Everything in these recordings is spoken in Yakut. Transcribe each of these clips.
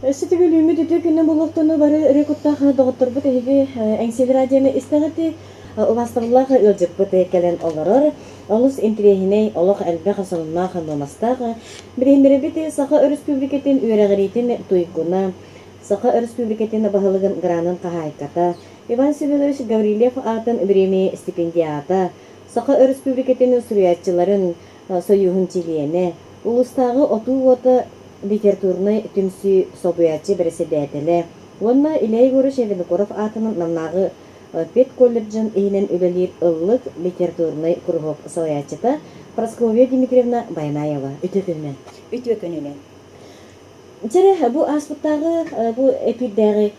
Өссө төгүл үүммүт үтүө күнү буолуохтуну бары ырыа куттаах доҕотторбут эһиги Эҥсиэли радионы истэҕити убаастабыллаах ыалдьыппыт кэлэн олорор. Олус интириэһинэй, олох элбэх сонуннаах нуомастаах. Билиһиннэрэбит Саха Өрөспүүбүлүкэтин үөрэҕириитин туйгуна, Саха Өрөспүүбүлүкэтин баһылыгын гранын хаһаайката, Иван Семенович Гаврильев аатын бириэмийэ стипендиата, Саха Өрөспүүбүлүкэтин суруйааччыларын Сойууһун чилиэнэ, улуустааҕы Отуу уота литературнай түмсүү солбуйааччы бэрэссэдээтэлэ уонна Илья Егорович Винокуров аатынан Намнааҕы педколледжын иһинэн үлэлиир Ыллык литературнай куруһуок салайааччыта Прасковья Дмитриевна Байанаева. Үтүө күнүнэн! Үтүө күнүнэн! Дьэ, бу ааспыттааҕы, бу эпирдээҕи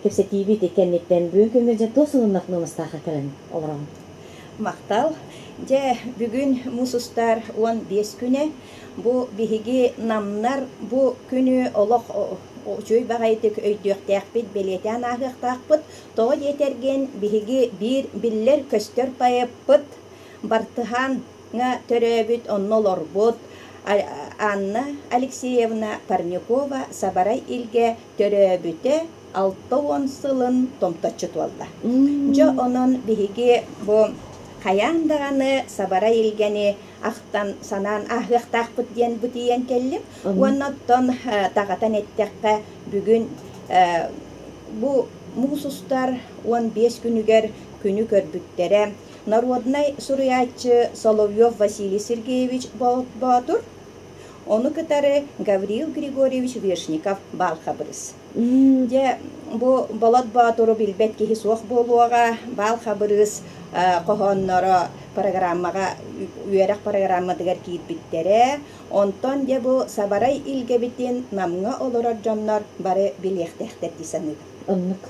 кэпсэтиибит кэнниттэн бүгүн күҥҥэ дьэ туох сонуннах нуомастаахха кэлэн олороҕун? Махтал. Дьэ, бүгүн муус устар 15 күнэ. Бу биһиги намнар бу күнү олох үчүгэй баҕайытык өйдүөхтээхпит, бэлиэтээн ааһыахтаахпыт. Тоҕо диэтэргин, биһиги биир биллэр-көстөр поэппыт Бартыһааҥҥа төрөөбүт, онно олорбут Анна Алексеевна Парникова Сабарай Илгэ төрөөбүтэ 60 сылын томточчу туолла. Дьэ онон биһиги бу хайаан даҕаны Сабарай Илгэни ахтан санаан ааһыахтаахпыт диэн бу тиийэн кэллим. Уонна оттон даҕатан эттэххэ бүгүн бу муус устар 15 күнүгэр күнү көрбүттэрэ народнай суруйааччы Соловьев Василий Сергеевич Боотур Ону кытары Гаврил Григорьевич Вешников Баал Хабырыс. Дьэ, бу Болот Боотуру билбэт киһи суох буолуоҕа. Баал Хабырыс хоһоонноро программаҕа үөрэх программатыгар киирбиттэрэ. Онтон дьэ бу Сабарай Илгэбитин Намҥа олорор дьоннор бары билиэхтээхтэр дии саныыбын. Оннук.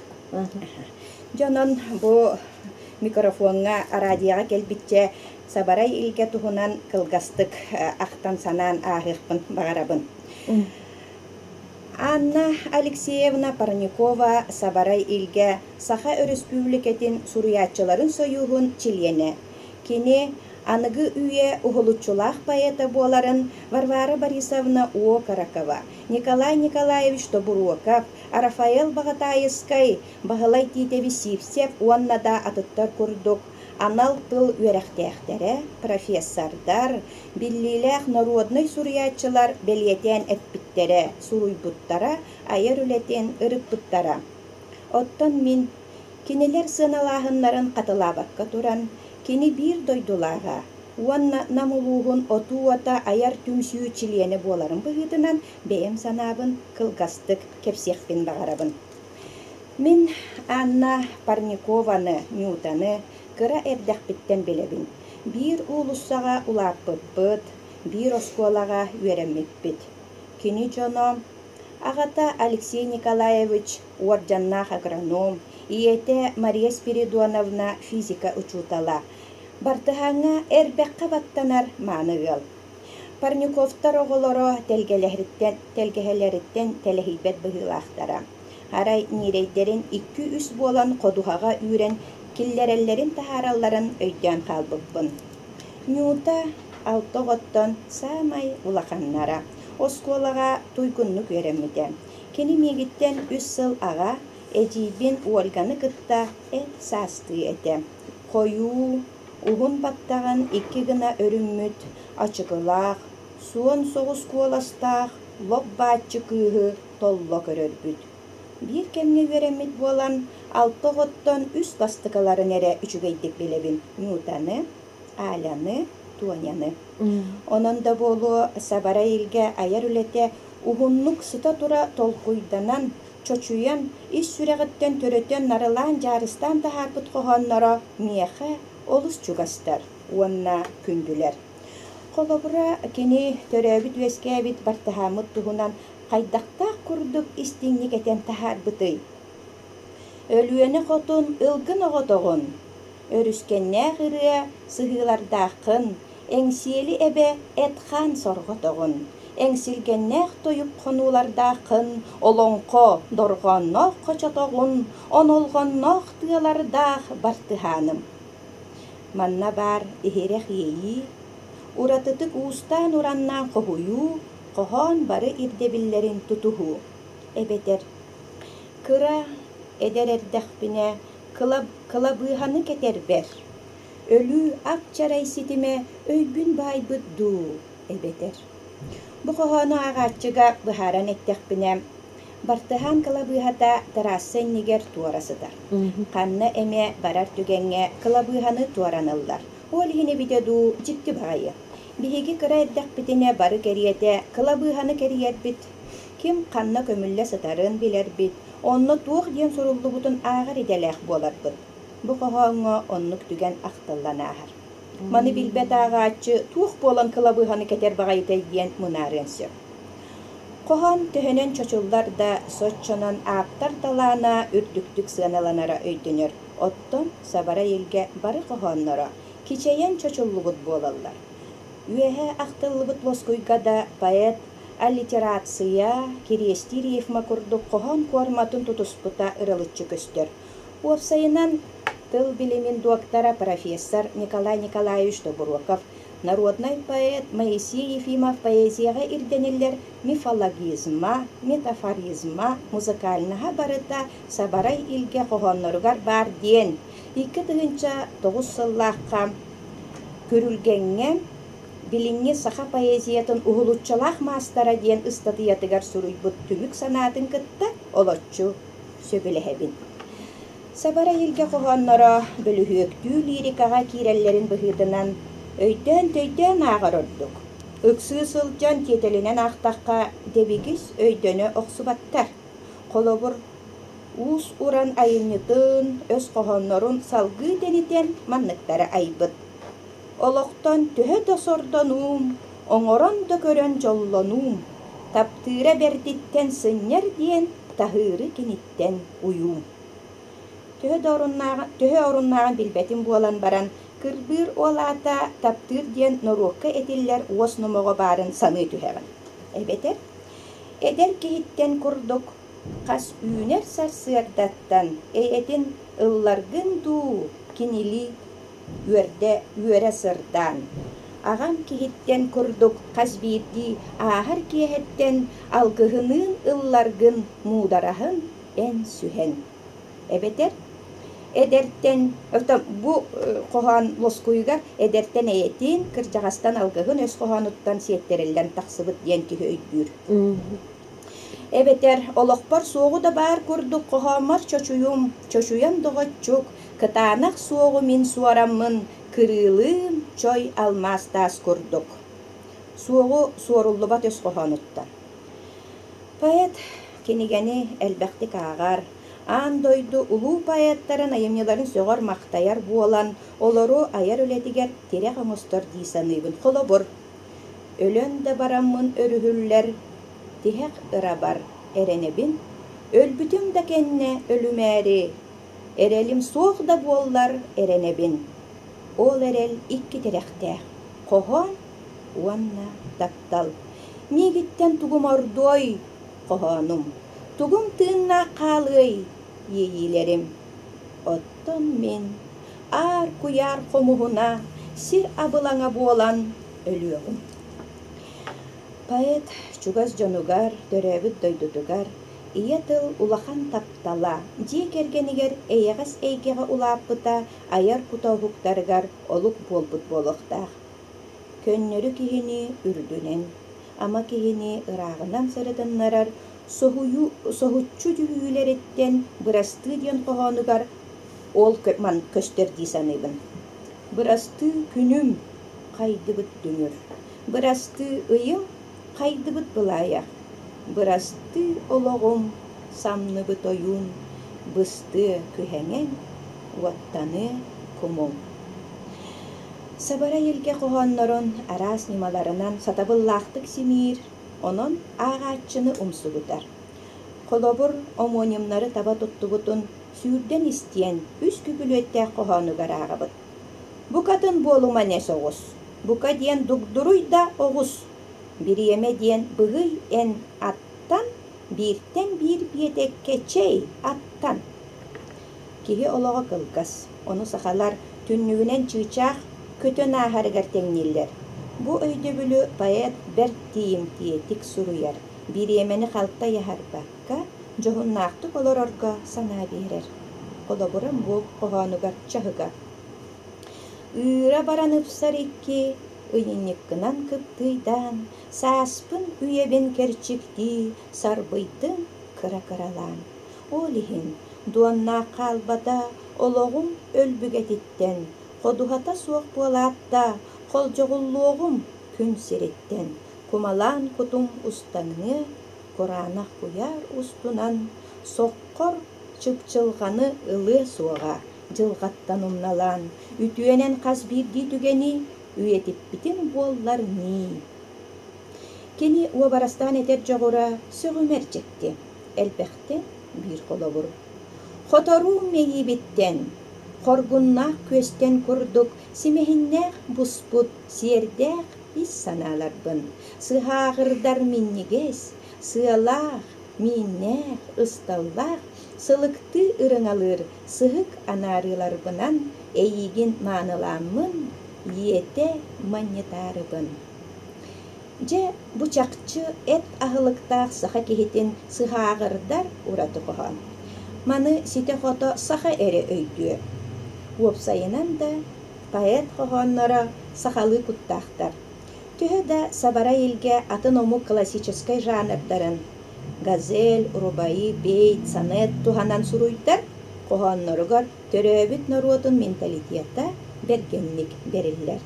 Дьэ онон бу микрофоҥҥа араадьыйаҕа кэлбиччэ Сабарай Илгэ туһунан кылгастык ахтан-санаан ааһыахпын баҕарабын. Анна Алексеевна Парникова Сабарай Илгэ Саха Өрөспүүбүлүкэтин суруйааччыларын сойууһун чилиэнэ. Кини аныгы үйэ уһулуччулаах поэта буоларын Варвара Борисовна Окорокова, Николай Николаевич Тобуруокап, Рафаэл Баҕатаайыскай, Баһылай Тиитэбис Сивцев уонна да атыттар курдук анал тыл үөрэхтээхтэрэ, профессордар, биллиилээх норуодунай суруйааччылар бэлиэтээн эппиттэрэ, суруйбуттара, айар үлэтин ырыппыттара. Оттон мин, кинилэр сыаналааһыннарын хатылаабакка туран, кини биир дойдулааҕа уонна Нам улууһун Отуу уота айар түмсүү чилиэнэ буоларым быһыытынан бэйэм санаабын кылгастык кэпсиэхпин баҕарабын. Мин Анна Парникованы, Нютаны кыра эрдэхпиттэн билэбин. Биир уулуссаҕа улааппыппыт, биир оскуолаҕа үөрэммиппит. Кини дьоно аҕата Алексей Николаевич уордьаннаах агроном, ийэтэ Мария Спиридоновна физика учуутала. Бартыһааҥҥа эрбэххэ баттанар мааны ыал. Парниковтар оҕолоро тэлгэһэлэриттэн тэлэһийбэт быһыылаахтара. Арай ньирэйдэрин икки-үс буолан ходуһаҕа үүрэн киллэрэллэрин-таһааралларын өйдөөн хаалбыппын. Нюта алта оҕоттон саамай улаханнара. Оскуолаҕа туйгуннук үөрэммитэ. Кини миигиттэн үс сыл аҕа, эдьиийбин Ольганы кытта эт саастыы этэ. Хойуу, уһун баттаҕын икки гына өрүммүт, ачыкылаах, суон соҕус куоластаах лоп-бааччы кыыһы толло көрөрбүт. Биир кэмҥэ үөрэммит буолан, алта оҕоттон үс бастакыларын эрэ үчүгэйдик билэбин Нютаны, Аляны, Тоняны. Онон да буолуо, Сабарай Илгэ айар үлэтэ уһуннук сыта-тура толкуйданан, чочуйан, ис сүрэҕиттэн төрөтөн, нарылаан, дьаарыстаан таһаарбыт хоһоонноро миэхэ олус чугастар уонна күндүлэр. Холобура, кини төрөөбүт-үөскээбит бартыһааммыт туһунан хайдахтаах курдук истиҥник этэн таһаарбытый? Өлүөнэ хотун ылгын оҕотоҕун, өрүскэннээх ырыа сыһыылардааххын, Эҥсиэли эбэ эт-хаан сорҕотоҕун, эҥсилгэннээх тойук хонуулардааххын, олоҥхо дорҕоонноох хочотоҕун, онолҕонноох тыалардаах бартыһааным. Манна баар иһирэх иэйии, уратытык уустаан-ураннаан хоһуйуу, хоһоон бары ирдэбиллэрин тутуһуу. Эбэтэр кыра эдэр эрдэхпинэ кылабыыһаны кэтэрбэр, өлүү ап-чарай ситимэ өйбүн баайбыт дуу эбэтэр. Бу хоһоону ааҕааччыга быһааран эттэхпинэ, Бартыһаан кылабыыһата тыраасса иннигэр туора сытар. Ханна эмэ барар түгэҥҥэ кылабыыһаны туораныллар. Ол иһин эбитэ дуу, дьикти баҕайы. Биһиги кыра эрдэхпитинэ бары кэриэтэ кылабыыһаны кэрийэрбит. Ким ханна көмүллэ сытарын билэрбит, онно туох диэн суруллубутун ааҕар идэлээх буоларбыт. Бу хоһооҥҥо оннук түгэн ахтыллан ааһар. Маны билбэт ааҕааччы туох буолан кылабыыһаны кэтэр баҕайытай диэн мунаарыан сөп. Хоһоон төһөнөн чочуллар да, соччонон ааптар талаана үрдүктүк сыаналанара өйдөнөр. Оттон Сабара Илгэ бары хоһоонноро кичэйэн чочуллубут буолаллар. Үөһэ ахтыллыбыт лоскуйга да поэт аллитерация, кириэстии рифма курдук хоһоон куорматын тутуспута ырылыччы көстөр. Уопсайынан, тыл билимин дуоктара профессор Николай Николаевич Тобуроков народнай поэт Моисей Ефимов поэзияҕа ирдэниллэр мифологизма, метафоризма, музыкальнаһа барыта Сабарай Илгэ хоһоонноругар баар диэн 2009 сыллаахха Күрүлгэҥҥэ билиҥҥи саха поэзиятын уһулуччулаах маастара диэн ыстатыйатыгар суруйбут түмүк санаатын кытта олоччу сөбүлэһэбин. Сабара Илгэ хоһоонноро бөлүһүөктүү лирикаҕа киирэллэрин быһыытынан өйдөөн-төйдөөн ааҕар ордук. Ыксыы сылдьан тиэтэлинэн аахтахха дэбигис өйдөнө охсубаттар. Холобур, уус-уран айымньытын, өс хоһооннорун салгыы тэнитэн манныктары айбыт: Олохтон төһө да сордонуум, оҥорон да көрөн дьоллонуум, таптыыра бэрдиттэн сынньар диэн таһыыры киниттэн уйуум. Төһө да оруннааҕын, төһө оруннааҕын билбэтим буолан баран, кырбыыр ол аата таптыыр диэн норуокка этиллэр уос номоҕо баарын саныы түһэҕин. Эбэтэр эдэр киһиттэн курдук хас үүнэр сарсыардаттан эйэтин ылларгын дуу, кинилии үөрдэ үөрэ сырдаан, аҕам киһиттэн курдук хас биирдии ааһар киэһэттэн алгыһыныын ылларгын муудараһын эн сүһэн. Эбэтэр эдэртэн бу хоһоон лоскуйугар эдэртэн эйэтин, кырдьаҕастан алгыһын өс хоһоонуттан сиэттэриллэн тахсыбыт диэн киһи өйдүүр. Эбэтэр олохпор суоҕу да баар курдук хоһооммор чочуйум, чочуйан доҕоччук, кытаанах суоҕу мин суораммын, кырыылыым чой алмаас таас курдук. Суоҕу суоруллубат өс хоһоонуттан. Поэт кинигэни элбэхтик ааҕар, аан дойду улуу поэттарын айымньыларын сөҕөр-махтайар буолан, олору айар үлэтигэр тирэх оҥостор дии саныыбын. Холобур, Өлөн да бараммын өрүһүллэр тиһэх ырабар эрэнэбин, өлбүтүм да кэннэ өлүмээри, эрэлим суох да буоллар эрэнэбин. Ол эрэл икки тирэхтээх: хоһоон уонна таптал. Миигиттэн тугум ордуой, хоһоонум, тугум тыыннаах хаалыай, иэйиилэрим. Оттон мин аар куйаар хомуһуна сир абылаҥа буолан өлүөҕүм. Поэт чугас дьонугар, төрөөбүт дойдутугар ийэ тыл улахан таптала, дьиэ кэргэнигэр эйэҕэс эйгэҕэ улааппыта айар кута уһуктарыгар олук буолбут буолуохтаах. Көннөрү киһини үрдүнэн, ама киһини ырааҕынан сырытыннарар соһуйуу, соһуччу түһүүлэриттэн бырастыы диэн хоһоонугар ол ман көстөр дии саныыбын. Бырастыы күнүм хайдыбыт дүҥүр, бырастыы ыйым хайдыбыт былаайах, бырастыы олоҕум самныбыт ойуун, быстыа күһэҥэҥ, уоттаныа кумуҥ. Сабарай Илгэ хоһооннорун араас ньымаларынан сатабыллаахтык симиир, онон ааҕааччыны умсугутар. Холобур, омонимнары таба туттубутун сүүрдэн истиэн үс күпүлүөттээх хоһоонугар ааҕабыт. Букатын буолума нэс оҕус, бука диэн дугдуруй да оҕус, бириэмэ диэн быһый эн аттан, бииртэн биир биэтэккэ чэй аттан. Киһи олоҕо кылгас, ону сахалар түннүгүнэн чыычаах көтөн ааһарыгар тэҥнииллэр. Бу өйдөбүлү поэт бэрт тиийимтиэтик суруйар, бириэмэни халтай аһарбакка, дьоһуннаахтык олорорго санаа биэрэр. Холобура, бу хоһоонугар чаһыга. Ыыра баран ыпсар икки ыйынньыккынан кыптыыйдаан, сааспын үйэбин кэрчиктии сарбыйдыҥ кыра-кыралаан. Ол иһин дуоннаах хаалбата олоҕум өлбүгэтиттэн, ходуһата суох буолаат да, холдьоҕуллуоҕум күн сириттэн, кумалаан кутум устаҥныа, кураанах куйаар устунан соххор чыпчылҕаны ылыа суоҕа дьылҕаттан умналаан, үтүөнэн хас биирдии түгэни үйэтиппитим буоллар ньии. Кини уобарастаан этэр дьоҕура сөҕүмэр дьикти, элбэхтэн биир холобур. Хоторуу мэйиибиттэн, хоргуннаах күөстэн курдук симэһиннээх буспут сиэрдээх ис санааларбын сыһааҕырдар минньигэс, сыалаах, мииннээх, ысталлаах, сылыктыы ырыҥалыыр сыһык анаарыыларбынан эйиигин маанылааммын, ийэтэ манньытаарыбын. Дьэ, бу чахчы эт аһылыктаах саха киһитин сыһааҕырдар ураты хоһоон. Маны ситэ-хото саха эрэ өйдүө. Уопсайынан да, поэт хоһоонноро сахалыы куттаахтар. Төһө да Сабарай Илгэ атын омук классическай жанрдарын газель, рубаи, бейт, сонет туһанан суруйдар, хоһоонноругар төрөөбүт норуотун менталитета бэргэнник бэриллэр.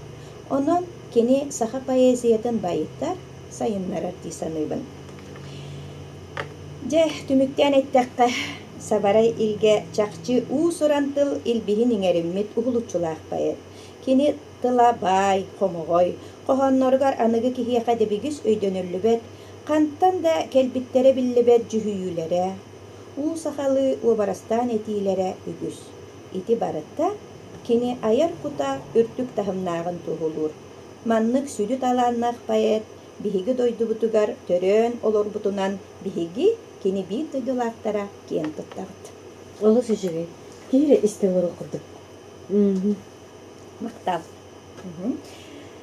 Онон кини саха поэзиятын байытар, сайыннарар дии саныыбын. Дьэ, түмүктээн эттэххэ, Сабарай Илгэ чахчы уус-уран тыл илбиһин иҥэриммит уһулуччулаах поэт. Кини тыла баай, хомоҕой, хоһоонноругар аныгы киһиэхэ дэбигис өйдөнүллүбэт, хантан да кэлбиттэрэ биллибэт дьүһүйүүлэрэ, уу сахалыы уобарастаан этиилэрэ үгүс. Ити барыта кини айар кута үрдүк таһымнааҕын туоһулуур. Маннык сүдү талааннаах поэт биһиги дойдубутугар төрөөн олорбутунан биһиги кини биир дойдулаахтара киэн туттабыт. Олус үчүгэй. Киһи эрэ истэ олоруох курдук. Махтал.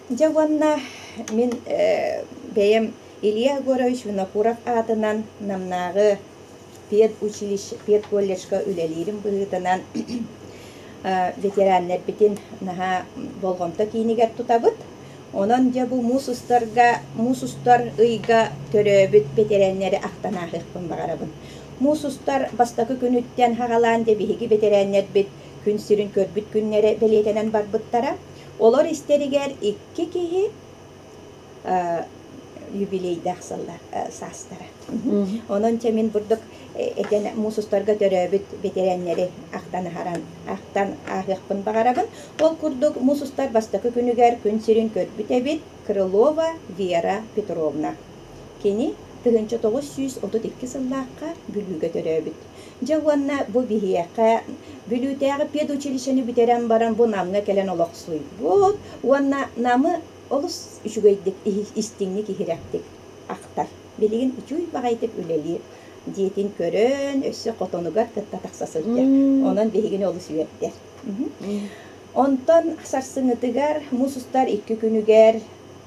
Дьэ уонна мин бэйэм Илья Егорович Винокуров аатынан Намнааҕы педучилище, педколледжка үлэлиирим быһыытынан ветераннэрбитин наһаа болҕомто киинигэр тутабыт. Онон дьэ бу муус устарга, муус устар ыйга төрөөбүт бэтэрээннэри ахтан ааһыахпын баҕарабын. Муус устар бастакы күнүттэн хаҕалаан дьэ биһиги бэтэрээннэрбит күн сирин көрбүт күннэрэ бэлиэтэнэн барбыттара. Олор истэригэр икки киһи юбилейдаах сыллар саастара. Онон чэ мин бурдук этэн муус устарга төрөөбүт бэтэрээннэри ахтан аһаран ахтан ааһыахпын баҕарабын. Ол курдук муус устар бастакы күнүгэр күн сирин көрбүт эбит Крылова Вера Петровна. Кини 1932 сыллаахха Бүлүүгэ төрөөбүт. Дьэ уонна бу биһиэхэ Бүлүүтээҕи педучилищены бүтэрэн баран бу Намҥа кэлэн олохсуйбут уонна Намы олус үчүгэйдик истиҥник иһирэхтик ахтар. Билигин үчүгэй баҕайытык үлэлиир. Дьиэтин көрөн, өссө хотонугар кытта тахса сылдьар. Онон биһигини олус үөрдэр. Онтон сарсыҥҥытыгар муус устар икки күнүгэр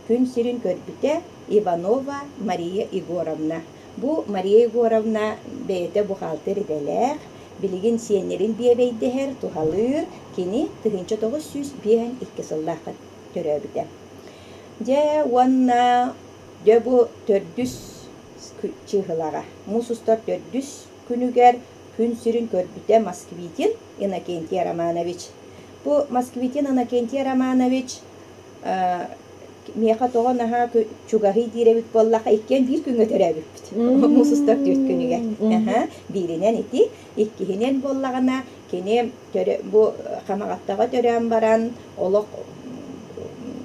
күн сирин көрбүтэ Иванова Мария Егоровна. Бу Мария Егоровна бэйэтэ бухгалтер идэлээх, билигин сиэннэрин биэбэйдэһэр, туһалыыр, кини 1952 сыллаахха төрөөбүтэ. Дьэ уонна дьэ бу төрдүс чыыһылаҕа муус устар төрдүс күнүгэр күн сирин көрбүтэ Москвитин Иннокентий Романович. Бу Москвитин Иннокентий Романович миэхэ тоҕо наһаа чугаһый диир эбит буоллахха иккиэн биир күҥҥэ төрөөбүппүт муус устар түөрт күнүгэр бииринэн ити иккиһинэн буоллаҕына кини бу Хамаҕаттаҕа төрөөн баран олох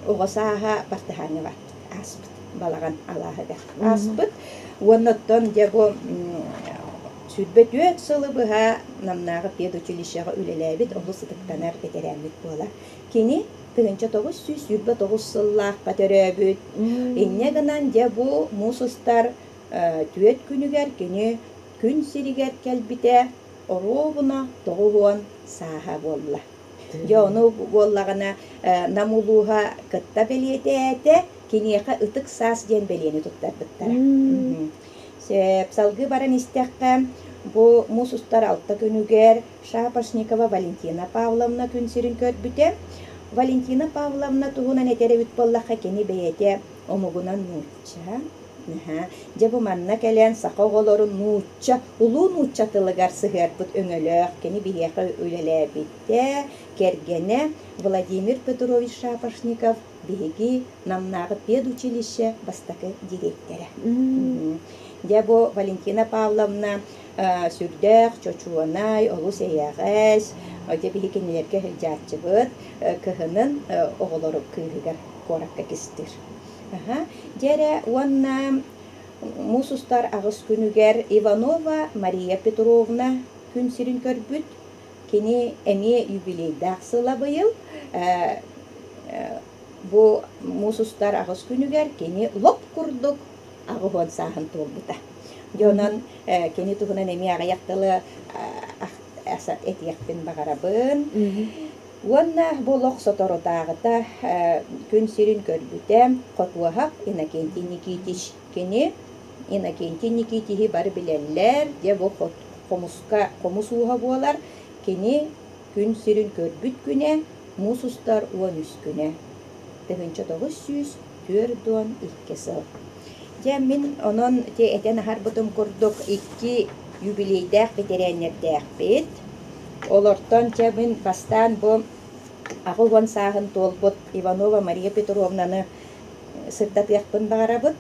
оҕо сааһа Бартыһааҥҥа барбыт ааспыт балаҕан алааһыгар ааспыт уонна оттон дьэ бу 24 сылы быһа Намнааҕы педучилищеҕа үлэлээбит олус ытыктанар бэтэрээммит буолар кини 1929 сыллаахха төрөөбүт. Инньэ гынан дьэ бу муус устар түөрт күнүгэр кини күн сиригэр кэлбитэ оруобуна 90 сааһа буолла. Дьэ ону буоллаҕына Нам улууһа кытта бэлиэтээтэ, киниэхэ Ытык саас диэн бэлиэни туттарбыттара. Сөп, салгыы баран истэххэ, Бу муус устар алта күнүгэр Шапошникова Валентина Павловна күн сирин көрбүтэ. Валентина Павловна туһунан этэр эбит буоллахха, кини бэйэтэ омугунан нуучча. Дьэ бу манна кэлэн саха оҕолорун нуучча, улуу нуучча тылыгар сыһыарбыт өҥөлөөх кини биһиэхэ үлэлээбитэ. Кэргэнэ Владимир Петрович Шапошников биһиги Намнааҕы педучилище бастакы дириэктэрэ. Дьэ бу Валентина Павловна сүрдээх чочуонай, олус эйэҕэс, дьэ биһи кинилэргэ сылдьааччыбыт, кыһынын оҕолору кыыһыгар куоракка кистиир. Дьэ эрэ уонна муус устар аҕыс күнүгэр Иванова Мария Петровна күн сирин көрбүт. Кини эмиэ юбилейдаах сыла быйыл. Бу муус устар аҕыс күнүгэр кини лоп курдук 80 сааһын туолбута. Дьэ онон кини туһунан эмиэ аҕыйах тылы этиэхпин баҕарабын. Уонна бу олох соторутааҕыта күн сирин көрбүтэ Хотуоһап Иннокентий Никитич. Кини Иннокентий Никитиһи бары билэллэр, дьэ бу хомуска хомус ууһа буолар. Кини күн сирин көрбүт күнэ муус устар 13 күнэ. 1942 сыл. Дьэ мин онон ити этэн аһарбытым курдук икки юбилейдээх бэтэрээннэрдээхпит. Олортон дьэ мин бастаан бу 80 сааһын туолбут Иванова Мария Петровнаны сырдатыахпын баҕарабыт.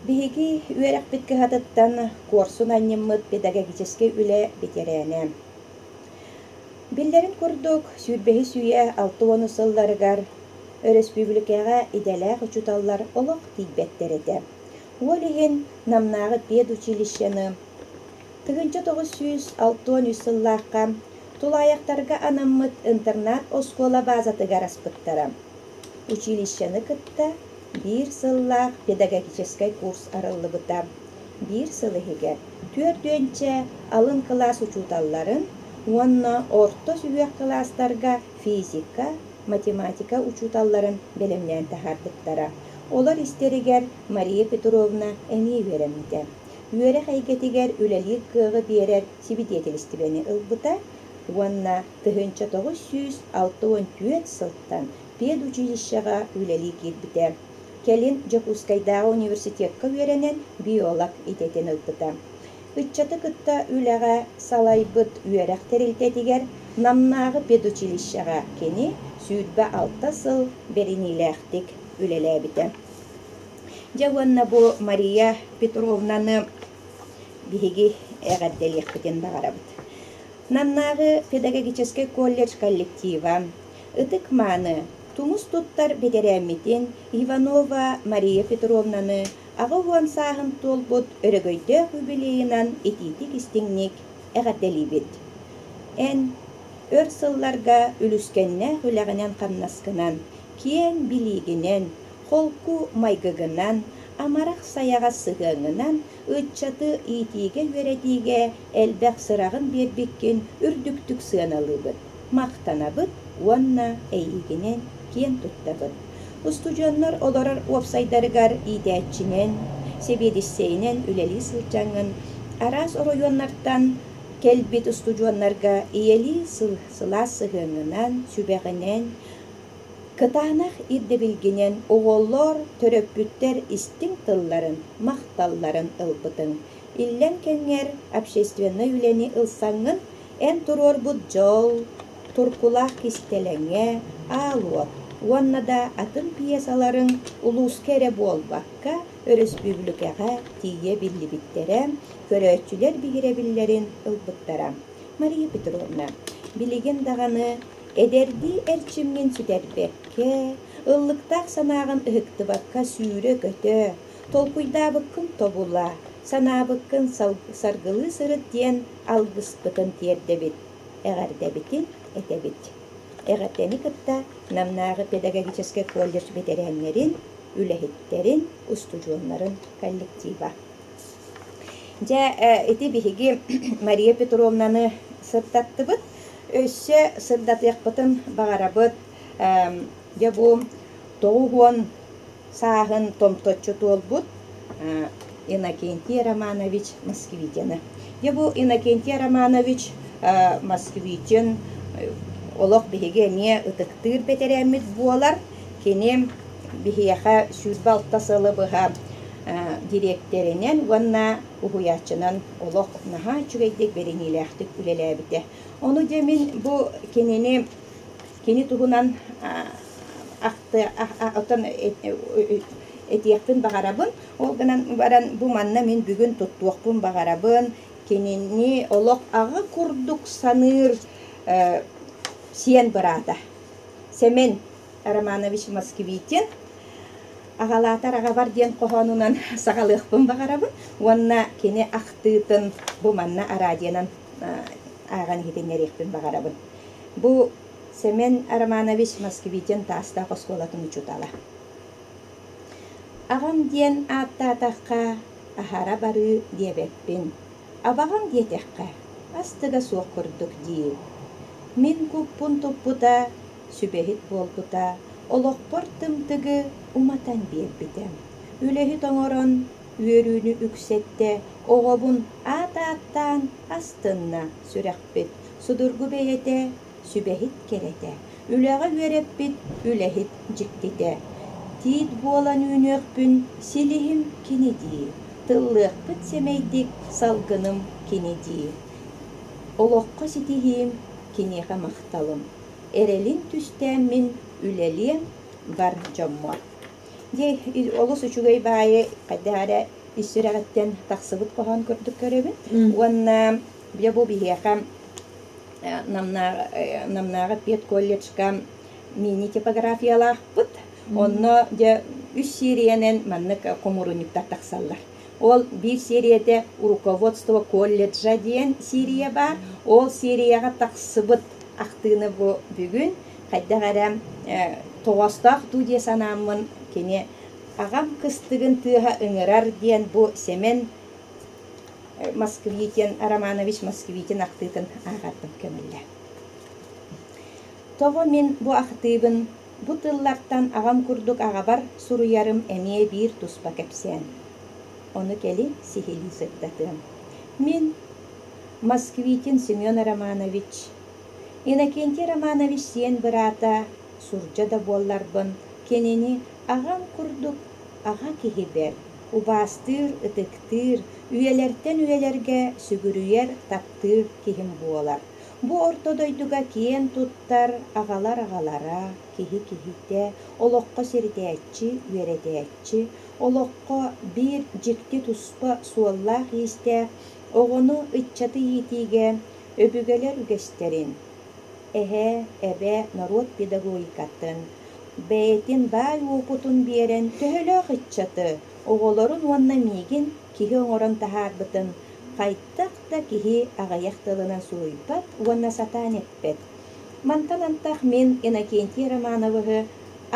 Биһиги үөрэхпит кыһатыттан куорсун анньыммыт педагогическай үлэ бэтэрээнэ. Биллэрин курдук, сүүрбэһис үйэ алта уонус сылларыгар өрөспүүбүлүкэҕэ идэлээх учууталлар олох тиийбэттэр этэ. Ол иһин Намнааҕы педучилищены 1963 сыллаахха тулаайахтарга анаммыт интернат-оскуола баазатыгар аспыттара. Училищены кытта биир сыллаах педагогическай курс арыллыбыта. Биир сыл иһигэр түөртүөнчэ алын кылаас учууталларын уонна орто сүһүөх кылаастарга физика, математика учууталларын бэлэмнээн таһаарбыттара. Олор истэригэр Мария Петровна эмиэ үөрэммитэ. Үөрэх эйгэтигэр үлэлиир кыаҕы биэрэр сибидиэтэлистибэни ылбыта уонна 1964 сылтан педучилищеҕа үлэлии киирбитэ. Кэлин Дьокуускайдааҕы университекка үөрэнэн биолог идэтин ылбыта. Ыччаты кытта үлэҕэ салайбыт үөрэх тэрилтэтигэр Намнааҕы педучилищеҕа кини 26 сыл бэриниилээхтик үлэлээбитэ. Дьэ уонна бу Мария Петровнаны биһиги эҕэрдэлиэхпитин баҕарабыт. Намнааҕы педагогическай колледж коллектива ытык-мааны тумус туттар бэтэрээммитин Иванова Мария Петровнаны 80 сааһын туолбут өрөгөйдөөх юбилейынан итиитик-истиҥник эҕэрдэлиибит! Эн өр сылларга үлүскэннээх үлэҕинэн-хамнаскынан, киэҥ билиигинэн, холку майгыгынан, амарах-сайаҕас сыһыаҥҥынан ыччаты иитиигэ-үөрэтиигэ элбэх сыраҕын биэрбиккин үрдүктүк сыаналыыбыт, махтанабыт уонна эйиигинэн киэн туттабыт. Устудьуоннар олорор уопсайдарыгар иитээччинэн, сэбиэдиссэйинэн үлэлии сылдьаҥҥын араас оройуоннартан кэлбит устудьуоннарга ийэлии сылаас сыһыаҥҥынан, сүбэҕинэн, Кытаанах ирдэбилгинэн оҕолор, төрөппүттэр истиҥ тылларын, махталларын ылбытыҥ. Иллэҥ кэмҥэр общественнай үлэни ылсаҥҥын, эн туруорбут дьол, туркулаах кистэлэҥэ, аал уот уонна да атын пьесаларыҥ улууска эрэ буолбакка, өрөспүүбүлүкэҕэ тиийэ биллибиттэрэ, көрөөччүлэр биһирэбиллэрин ылбыттара. Мария Петровна, билигин даҕаны Эдэрдии эрчимҥин сүтэрбэккэ, ыллыктаах санааҕын ыһыктыбакка сүүрэ-көтө, толкуйдаабыккын тобула, санаабыккын саргылыы сырыт диэн алгыспытын тиэрдэбит, эҕэрдэбитин этэбит. Эҕэрдэни кытта Намнааҕы педагогическай колледж бэтэрээннэрин, үлэһиттэрин, устудьуоннарын коллектива. Дьэ, ити биһиги Мария Петровнаны сырдаттыбыт. Өссө сырдатыахпытын баҕарабыт. Дьэ бу 90 сааһын томточчу туолбут Иннокентий Романович Москвитины. Дьэ бу Иннокентий Романович Москвитин олох биһиги эмиэ ытыктыыр бэтэрээммит буолар. Кини биһиэхэ 26 сылы быһа дириэктэринэн уонна уһуйааччынан олох наһаа үчүгэйдик бэриниилээхтик үлэлээбитэ. Ону дьэ мин бу кинини кини туһунан оттон этиэхпин баҕарабын. Ол гынан баран бу манна мин бүгүн туттуохпун баҕарабын. Кинини олох аҕа курдук саныыр сиэн быраата Сэмэн Романович Москвитин «Аҕалаатар аҕабар» диэн хоһоонунан саҕалыахпын баҕарабын уонна кини ахтыытын бу манна араадьыйанан ааҕан иһитиннэриэхпин баҕарабын. Бу Сэмэн Романович Москвитин Таастаах оскуолатын учуутала. Аҕам диэн ааттаатахха, аһара барыы диэбэппин. Абаҕам диэтэххэ, астыга суох курдук дии. Мин куппун туппута, сүбэһит буолбута, олохпор тымтыгы уматан биэрбитэ. Үлэһит оҥорон, үөрүүнү үксэттэ, оҕобун аат ааттаан астынна сүрэхпит, судургу бэйэтэ, сүбэһит кэрэтэ, үлэҕэ үөрэппит үлэһит дьиктитэ. Тиит буолан үүнүөхпүн силиһим кини дии, тыллыахпыт сэмэйдик салгыным кини дии. Олоххо ситиһиим киниэхэ махталым, эрэлин түстээммин үлэлиэм бар дьоммор. Дьэ, олус үчүгэй баайы хайдах эрэ ис сүрэҕиттэн тахсыбыт хоһоон курдук көрөбүн. Уонна дьэ бу биһиэхэ Намнааҕы педколледжка мини-типографиялаахпыт. Онно дьэ үс сиэрийэнэн маннык хомуурунньуктар тахсаллар. Ол биир сиэрийэтэ «Руководство колледжа» диэн сиэрийэ баар. Ол сиэрийэҕэ тахсыбыт ахтыыны бу бүгүн хайдах эрэ тоҕоостоох дуу дии санааммын кини «Аҕам кыстыгын тыаһа ыҥырар» диэн бу Сэмэн Москвитин Романович Москвитин ахтыытын ааҕарбын көҥүллээ. Тоҕо мин бу ахтыыбын бу тыллартан аҕам курдук аҕабар суруйарым эмиэ биир туспа кэпсээн. Ону кэлин сиһилии сырдатыам. Мин Москвитин Семен Романович, Иннокентий Романович сиэн быраата, сурдьа да буолларбын, кинини аҕам курдук аҕа киһибэр убаастыыр, ытыктыыр, үйэлэртэн үйэлэргэ сүгүрүйэр, таптыыр киһим буолар. Бу орто дойдуга киэн туттар аҕалар аҕалара, киһи киһитэ, олоххо сирдээччи, үөрэтээччи, олоххо биир дьикти туспа суоллаах-иистээх оҕону, ыччаты иитиигэ өбүгэлэр үгэстэрин, эһээ, эбээ норуот педагогикатын, бэйэтин баай уопутун биэрэн төһөлөөх ыччаты, оҕолорун уонна миигин киһи оҥорон таһаарбытын хайдах да киһи аҕыйах тылынан суруйбат уонна сатаан эппэт. Мантан антах мин Иннокентий Романовыһы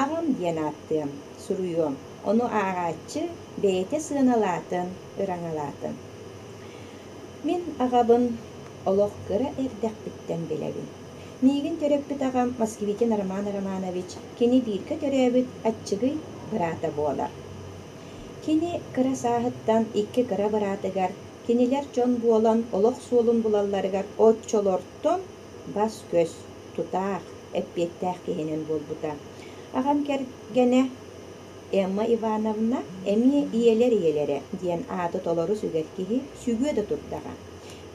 аҕам диэн ааттыам, суруйуом, ону ааҕааччы бэйэтэ сыаналаатын, ыраҥалаатын. Мин аҕабын олох кыра эрдэхпиттэн билэбин. Миигин төрөппүт аҕам Москвитин Роман Романович кини бииргэ төрөөбүт аччыгый быраата буолар. Кини кыра сааһыттан икки кыра быраатыгар кинилэр дьон буолан олох суолун булалларыгар оччолортон бас-көс, тутаах, эппиэттээх киһинэн буолбута. Аҕам кэргэнэ Эмма Ивановна эмиэ ийэлэр ийэлэрэ диэн ааты толору сүгэр киһи сүгүө да турдаҕа.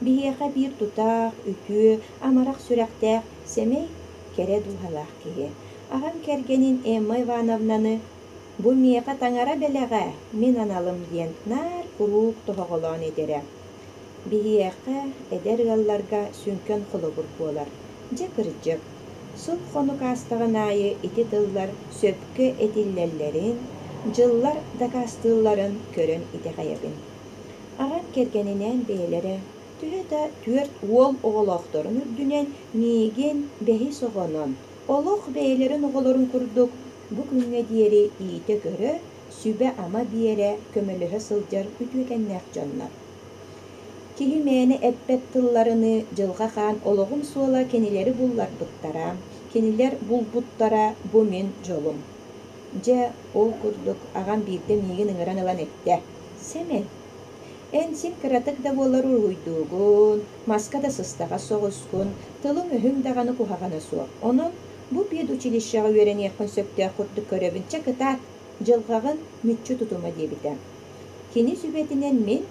Биһиэхэ биир тутаах, үтүө, амарах сүрэхтээх, сэмэй, кэрэ дууһалаах киһи. Аҕам кэргэнин Эмма Ивановнаны Бу миэхэ таҥара бэлэҕэ, мин аналым диэн наар куруук тоһоҕолоон этэрэ. Биһиэхэ, эдэр ыалларга сүҥкэн холобур буолар. Дьэ кырдьык, сыл-хонук аастаҕын аайы ити тыллар сөпкө этиллэллэрин, дьыллар дакаастыылларын көрөн итэҕэйэбин. Аҕам кэргэнинээн бэйэлэрэ төһө да түөрт уол оҕолоохторун үрдүнэн миигин бэһис оҕонон, олох бэйэлэрин оҕолорун курдук бу күҥҥэ диэри иитэ-көрө, сүбэ-ама биэрэ, көмөлөһө сылдьар үтүөкэннээх дьоннор. Киһи мээнэ эппэт тылларыныы Дьылҕа Хаан олоҕум суола кинилэри булларбыттара, кинилэр булбуттара бу мин дьолум. Дьэ, ол курдук аҕам биирдэ миигин ыҥыран ылан эттэ: «Сэмэн, Эн син кыратык да буоллар уруһуйдуугун, маска да сыстаҕас соҕускун, тылыҥ-өһүҥ даҕаны куһаҕана суох. Онон бу педучилищеҕа үөрэниэххин сөптөөх курдук көрөбүн, чэ кытаат, дьылҕаҕын мүччү тутума диэбитэ. Кини сүбэтинэн мин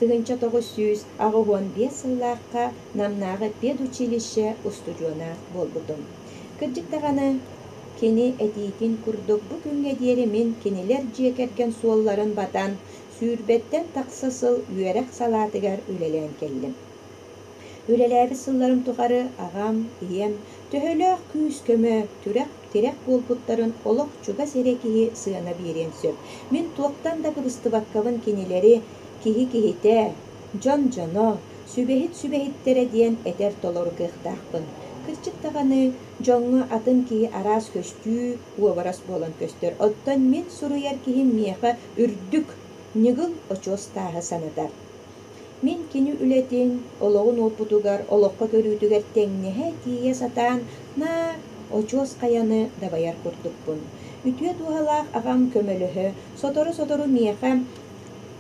1985 сыллаахха Намнааҕы педучилище устудьуона буолбутум. Кырдьык даҕаны, кини этиитин курдук бу күҥҥэ диэри мин кинилэр дьиэ кэргэн суолларын батан, сүүрбэттэн тахса сыл үөрэх салаатыгар үлэлээн кэллим. Үлэлээбит сылларым тухары аҕам, ийэм төһөлөөх күүс-көмө, түрэх, тирэх буолбуттарын олох чугас эрэ киһи сыана биэриэн сөп. Мин туохтан да кыбыстыбаккабын кинилэри киһи киһитэ, дьон дьоно, сүбэһит сүбэһиттэрэ диэн этэр толору кыахтаахпын. Кырдьык даҕаны, дьоҥҥо атын киһи араас көстүү, уобарас буолан көстөр. Оттон мин суруйар киһим миэхэ үрдүк, ньыгыл очуос тааһы санатар. Мин кини үлэтин, олоҕун уопутугар, олоххо көрүүтүгэр тэҥнэһэ тиийэ сатаан, наар очуос хайаны дабайар курдукпун. Үтүө дууһалаах аҕам көмөлөһө, сотору-сотору миэхэ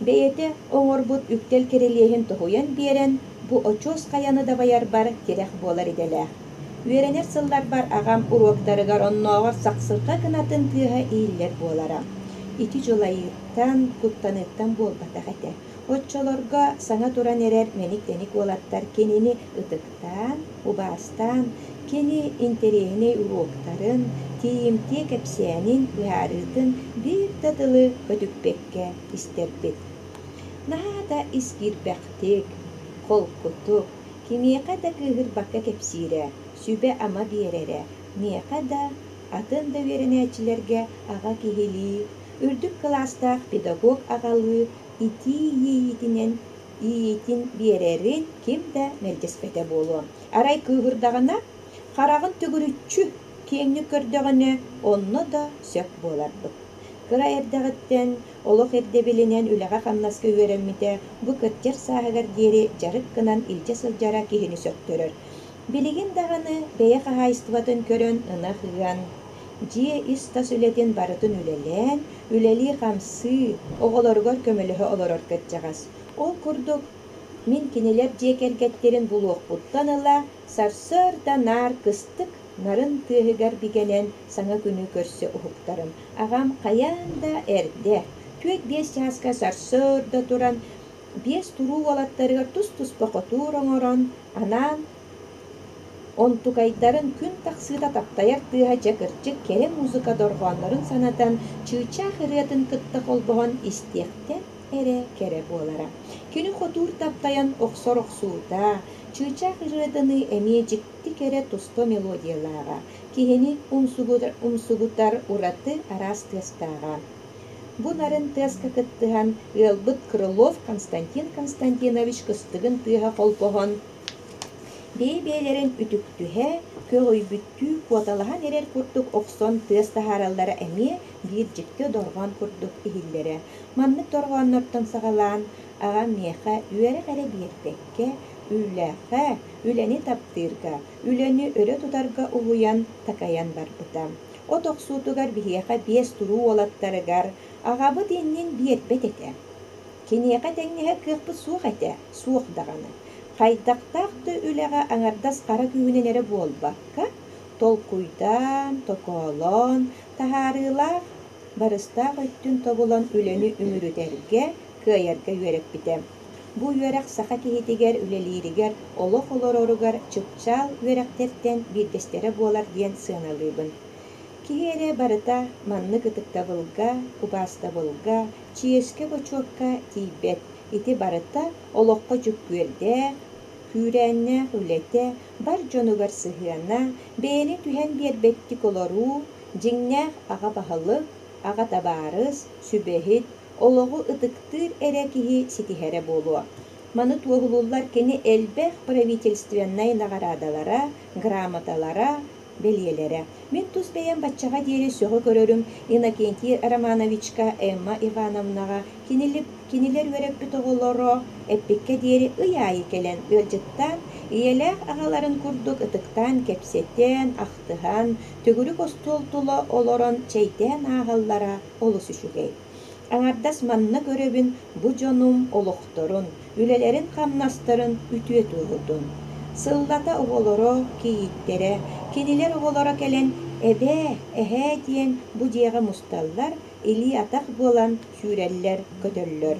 бэйэтэ оҥорбут үктэл кирилиэһин тоһуйан биэрэн, бу очуос хайаны дабайарбар тирэх буолар идэлээх. Үөрэнэр сылларбар аҕам уруоктарыгар оннооҕор сахсырҕа кынатын тыаһа иһиллэр буолара. Ити дьулайыыттан, куттаныыттан буолбатах этэ. Оччолорго саҥа туран эрэр мэник-тэник уолаттар кинини ытыктаан, убаастаан, кини интэриэһинэй уруоктарын, тиийимтиэ кэпсээнин, быһаарыытын биир да тылы көтүппэккэ истэрбит. Наһаа да ис киирбэхтик, холкутук, кимиэхэ да кыыһырбакка кэпсиирэ, сүбэ-ама биэрэрэ, миэхэ да, атын да үөрэнээччилэргэ аҕа киһилии, үрдүк кылаастаах педагог аҕалыы итии иэйиитинэн иэйиитин биэрэрин ким да мэлдьэспэтэ буолуо. Арай кыыһырдаҕына, хараҕын төгүрүччү киэҥник көрдөҕүнэ, онно да сөп буоларбыт. Кыра эрдэҕиттэн олох ирдэбилинэн үлэҕэ-хамнаска үөрэммитэ бу кырдьар сааһыгар диэри дьарык гынан илдьэ сылдьара киһини сөхтөрөр. Билигин даҕаны бэйэ хаһаайыстыбатын көрөн ынах ыан, дьиэ ис-тас үлэтин барытын үлэлээн, үлэлии-хамсыы, оҕолоругар көмөлөһө олорор кырдьаҕас. Ол курдук, мин кинилэр дьиэ кэргэттэрин булуохпуттан ыла сарсыарда наар кыстык нарын тыаһыгар бигэнэн саҥа күнү көрсө уһуктарым. Аҕам хайаан да эрдэ, түөрт-биэс чааска сарсыарда туран, биэс туруу уолаттарыгар тус-туспа хотуур оҥорон, анаан Онтукайдарын күн тахсыыта таптайар тыаһа дьэ кырдьык кэрэ музыка дорҕооннорун санатан, чыычаах ырыатын кытта холбоһон истиэхтэн эрэ кэрэ буолара. Кини хотуур таптайан охсор охсуута, чыычаах ырыатыныы эмиэ дьикти кэрэ туспа мелодиялааҕа, киһини умсугутар ураты араас тыастааҕа. Бу нарын тыаска кыттыһан, ыалбыт Крылов Константин Константинович кыстыгын тыаһа холбоһон, Бэйэ-бэйэлэрин үтүктүһэ, көҕүйбүттүү куоталаһан эрэр курдук охсон тыас таһаараллара эмиэ биир дьикти дорҕоон курдук иһиллэрэ. Маннык дорҕооннортон саҕалаан, аҕам миэхэ үөрэх эрэ биэрбэккэ, үлэҕэ, үлэни таптыырга, үлэни өрө тутарга уһуйан, такайан барбыта. От охсуутугар биһиэхэ биэс туруу уолаттарыгар аҕабыт иннин биэрбэт этэ. Киниэхэ тэҥнэһэр кыахпыт суох этэ, суох даҕаны. Хайдахтаах да үлэҕэ аҥардас хара күүһүнэн эрэ буолбакка, толкуйдаан, токоолоон, таһаарыылаах, барыстаах өттүн тобулан үлэни үмүрүтэргэ, кыайарга үөрэппитэ. Бу үөрэх саха киһитигэр үлэлииригэр, олох олороругар чыпчаал үөрэхтэртэн биирдэстэрэ буолар диэн сыаналыыбын. Киһи эрэ барыта маннык ытыктабылга, убаастабылга, чиэскэ-бочуокка тиийбэт. Ити барыта олоххо дьүккүөрдээх, күүрээннээх үлэтэ, бар дьонугар сыһыана, бэйэни түһэн биэрбэттик олоруу, дьиҥнээх аҕа баһылык, аҕа табаарыс, сүбэһит, олоҕу ытыктыыр эрэ киһи ситиһэрэ буолуо. Маны туоһулууллар кини элбэх правительственнай наҕараадалара, грамоталара, бэлиэлэрэ. Мин тус бэйэм баччаҕа диэри сөҕө көрөрүм Иннокентий Романовичка, Эмма Ивановнаҕа кинилэр үөрэппит оҕолоро эппиккэ диэри ый аайы кэлэн ыалдьыттаан, ийэлээх аҕаларын курдук ытыктаан кэпсэтэн, ахтыһан, төгүрүк остуол тула олорон чэйдээн ааһаллара олус үчүгэй. Аҥардас манна көрөбүн бу дьонум олохторун, үлэлэрин-хамнастарын үтүө туоһутун. Сыллата оҕолоро, кийииттэрэ, кинилэр оҕолоро кэлэн эбээ, эһээ диэн бу дьиэҕэ мусталлар, илии-атах буолан сүүрэллэр-көтөллөр.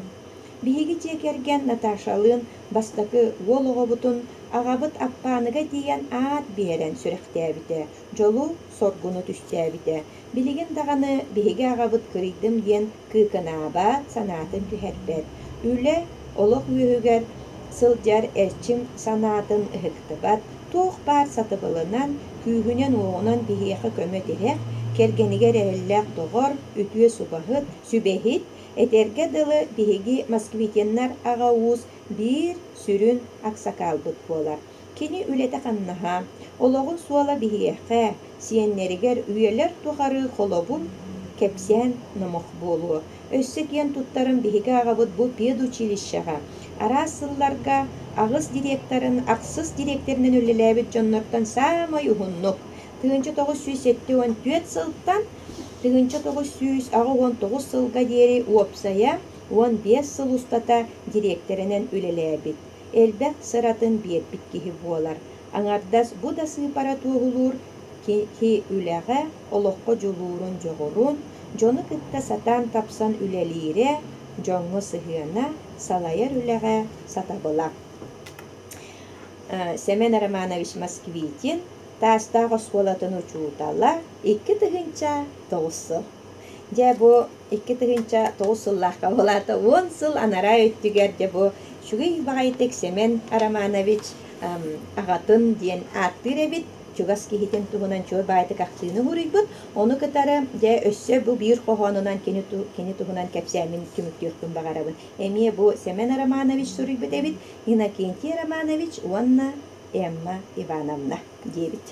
Биһиги дьиэ кэргэн Наташалыын бастакы уол оҕобутун аҕабыт Аппааныга тиийэн аат биэрэн сүрэхтээбитэ, дьолу-соргуну түстээбитэ. Билигин даҕаны биһиги аҕабыт кырыйдым диэн кыыкынаабат, санаатын түһэрбэт. Үлэ, олох үөһүгэр сылдьар эрчим санаатын ыһыктыбат, туох баар сатабылынан, күүһүнэн-уоҕунан биһиэхэ көмө-тирэх, кэргэнигэр эрэллээх доҕор, үтүө субаһыт, сүбэһит, этэргэ дылы биһиги Москвитиннар аҕа уус биир сүрүн аксакаалбыт буолар. Кини үлэтэ-хамнаһа, олоҕун суола биһиэхэ, сиэннэригэр үйэлэр тухары холобур, кэпсээн номох буолуо. Өссө киэн туттарым биһиги аҕабыт бу педучилищеҕа араас сылларга аҕыс директорын, ахсыс дириэктэринэн үлэлээбит дьоннортон саамай уһуннук 1974 сылтан 1989 сылга диэри уопсайа 15 сыл устата дириэктэринэн үлэлээбит, элбэх сыратын биэрбит киһи буолар. Аҥардас бу да сыыпара туоһулуур киһи үлэҕэ, олоххо дьулуурун, дьоҕурун, дьону кытта сатаан тапсан үлэлиирэ, дьоҥҥо сыһыана, салайар үлэҕэ сатабыла. Сэмэн Романович Москвитин, Таастаах оскуолатын учуутала, 2009 сыл. Дьэ, бу 2009 сыллаахха буолаата 10 сыл анараа өттүгэр дьэ бу үчүгэй баҕайытык Сэмэн Романович аҕатын диэн ааттыыр эбит чугас киһитин туһунан чуо баайтык ахтыыны уһуруйбут ону кытары дьэ өссө бу биир хоһоонунан кини, кини туһунан кэпсээммин түмүктүөхпүн баҕарабын эмиэ бу Сэмэн Романович суруйбут эбит Иннокентий Романович уонна Эмма Ивановна диэбит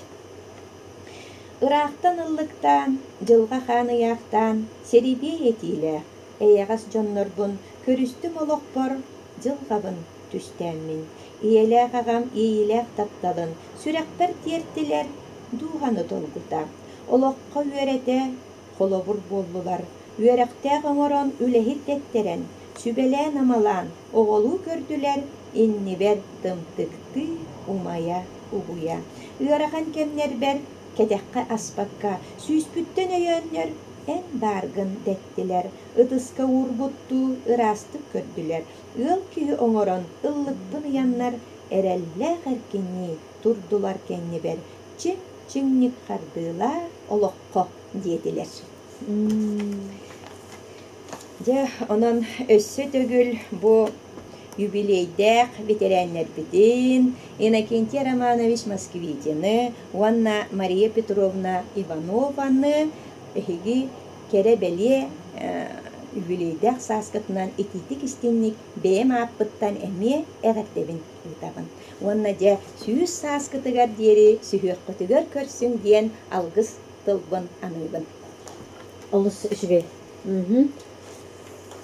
Ыраахтан ыллыктаан, дьылҕа хаан ыйаахтаан, сэрибиэй этиилээх, эйэҕэс дьоннорбун көрүстүм олохпор дьылҕабын түстээммин. Ийэлээх аҕам иэйиилээх тапталын сүрэхпэр тиэртилэр, дууһаны долгута. Олоххо үөрэтэ, холобур буоллулар. Үөрэхтээх оҥорон үлэһит дэттэрэн, сүбэлээн-амалаан оҕолуу көрдүлэр, иннибэр тымтыктыы умайа угуйа. Ыарахан кэмнэрбэр кэтэххэ аспакка, сүүспүттэн өйөөннөр эн бааргын дэттилэр, ытыска уурбуттуу ыраастык көрдүлэр, ыал киһи оҥорон ыллыкпын ыйаннар, эрэллээх эркиннии турдулар кэннибэр, чиҥ-чиҥник хардыылаа олоххо диэтилэр. Дьэ, онон өссө төгүл бу юбилейдээх бэтэрээннэрбитин Иннокентий Романович Москвитины уонна Мария Петровна Иванованы эһиги кэрэ-бэлиэ юбилейдээх сааскытынан итиитик-истиҥник бэйэм ааппыттан эмиэ эҕэрдэбин ыытабын. Уонна дьэ 100 сааскытыгар диэри сүһүөххүтүгэр көрсүҥ диэн алгыс тылбын аныыбын. Олус үчүгэй.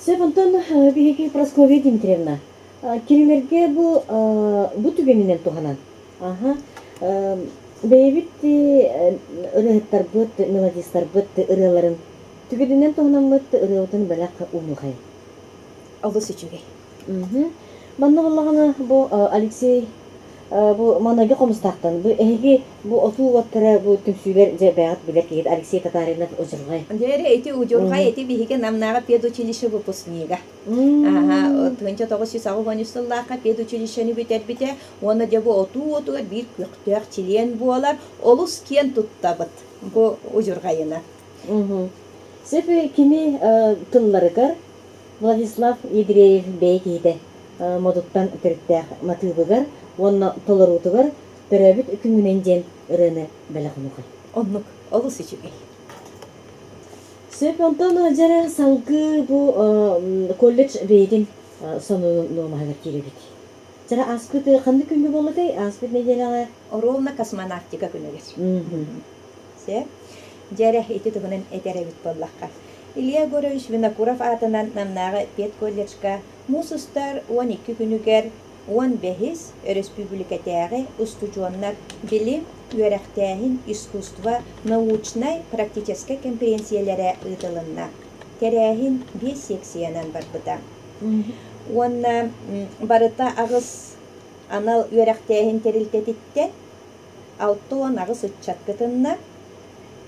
Сөп, онтон биһиги Прасковья Дмитриевна, кинилэргэ бу бу түгэнинэн туһанан, аха, бэйэбит ырыаһыттарбыт, мелодистарбыт ырыаларын түгэнинэн туһанаммыт ырыабытын бэлэх уунуохайын. Олус үчүгэй. Манна буоллаҕына бу Алексей бу маныга хомустаахтан бу эһиги бу отуу уоттара бу түмсүүлэр дьэ бэйэҕит билэр киһит Алексей Татаринов удьурҕай. Дьэ ити удьурҕай ити биһиги Намнааҕы педучилище выпускнига. Аха, 1983 сыллаахха педучилищены бүтэрбитэ уонна дьэ бу отуу уотугар биир көхтөөх чилиэн буолар олус киэн туттабыт бу удьурҕайына. Сөп кини тылларыгар Владислав Ядреев бэйэ киһитэ Модуттан төрүттээх матыыбыгар уонна толоруутугар Төрөөбүт күҥҥүнэн диэн ырыаны бэлэх уунуохай. Оннук, олус үчүгэй. Сөп, онтон дьэ салгыы бу колледж бэйэтин сонунун нуомаһыгар киирэбит. Дьэ ааспыт ханнык күҥҥэ буоллатай? Ааспыт нэдиэлэҕэ? Ровно космонавтика күнүгэр. Сөп. Дьэ эрэ ити туһунан этэр эбит буоллахха. Илья Егорович Винокуров аатынан Намнааҕы педколледжка муус устар 12 күнүгэр 15-ис өрөспүүбүлүкэтээҕи устудьуоннар билим, үөрэхтээһин, искусство научнай-практическай кэмпириэнсийэлэрэ ыытылынна. Тэрээһин биэс сиэксийэнэн барбыта. Уонна барыта аҕыс анал үөрэхтээһин тэрилтэтиттэн 68 ыччат кытынна.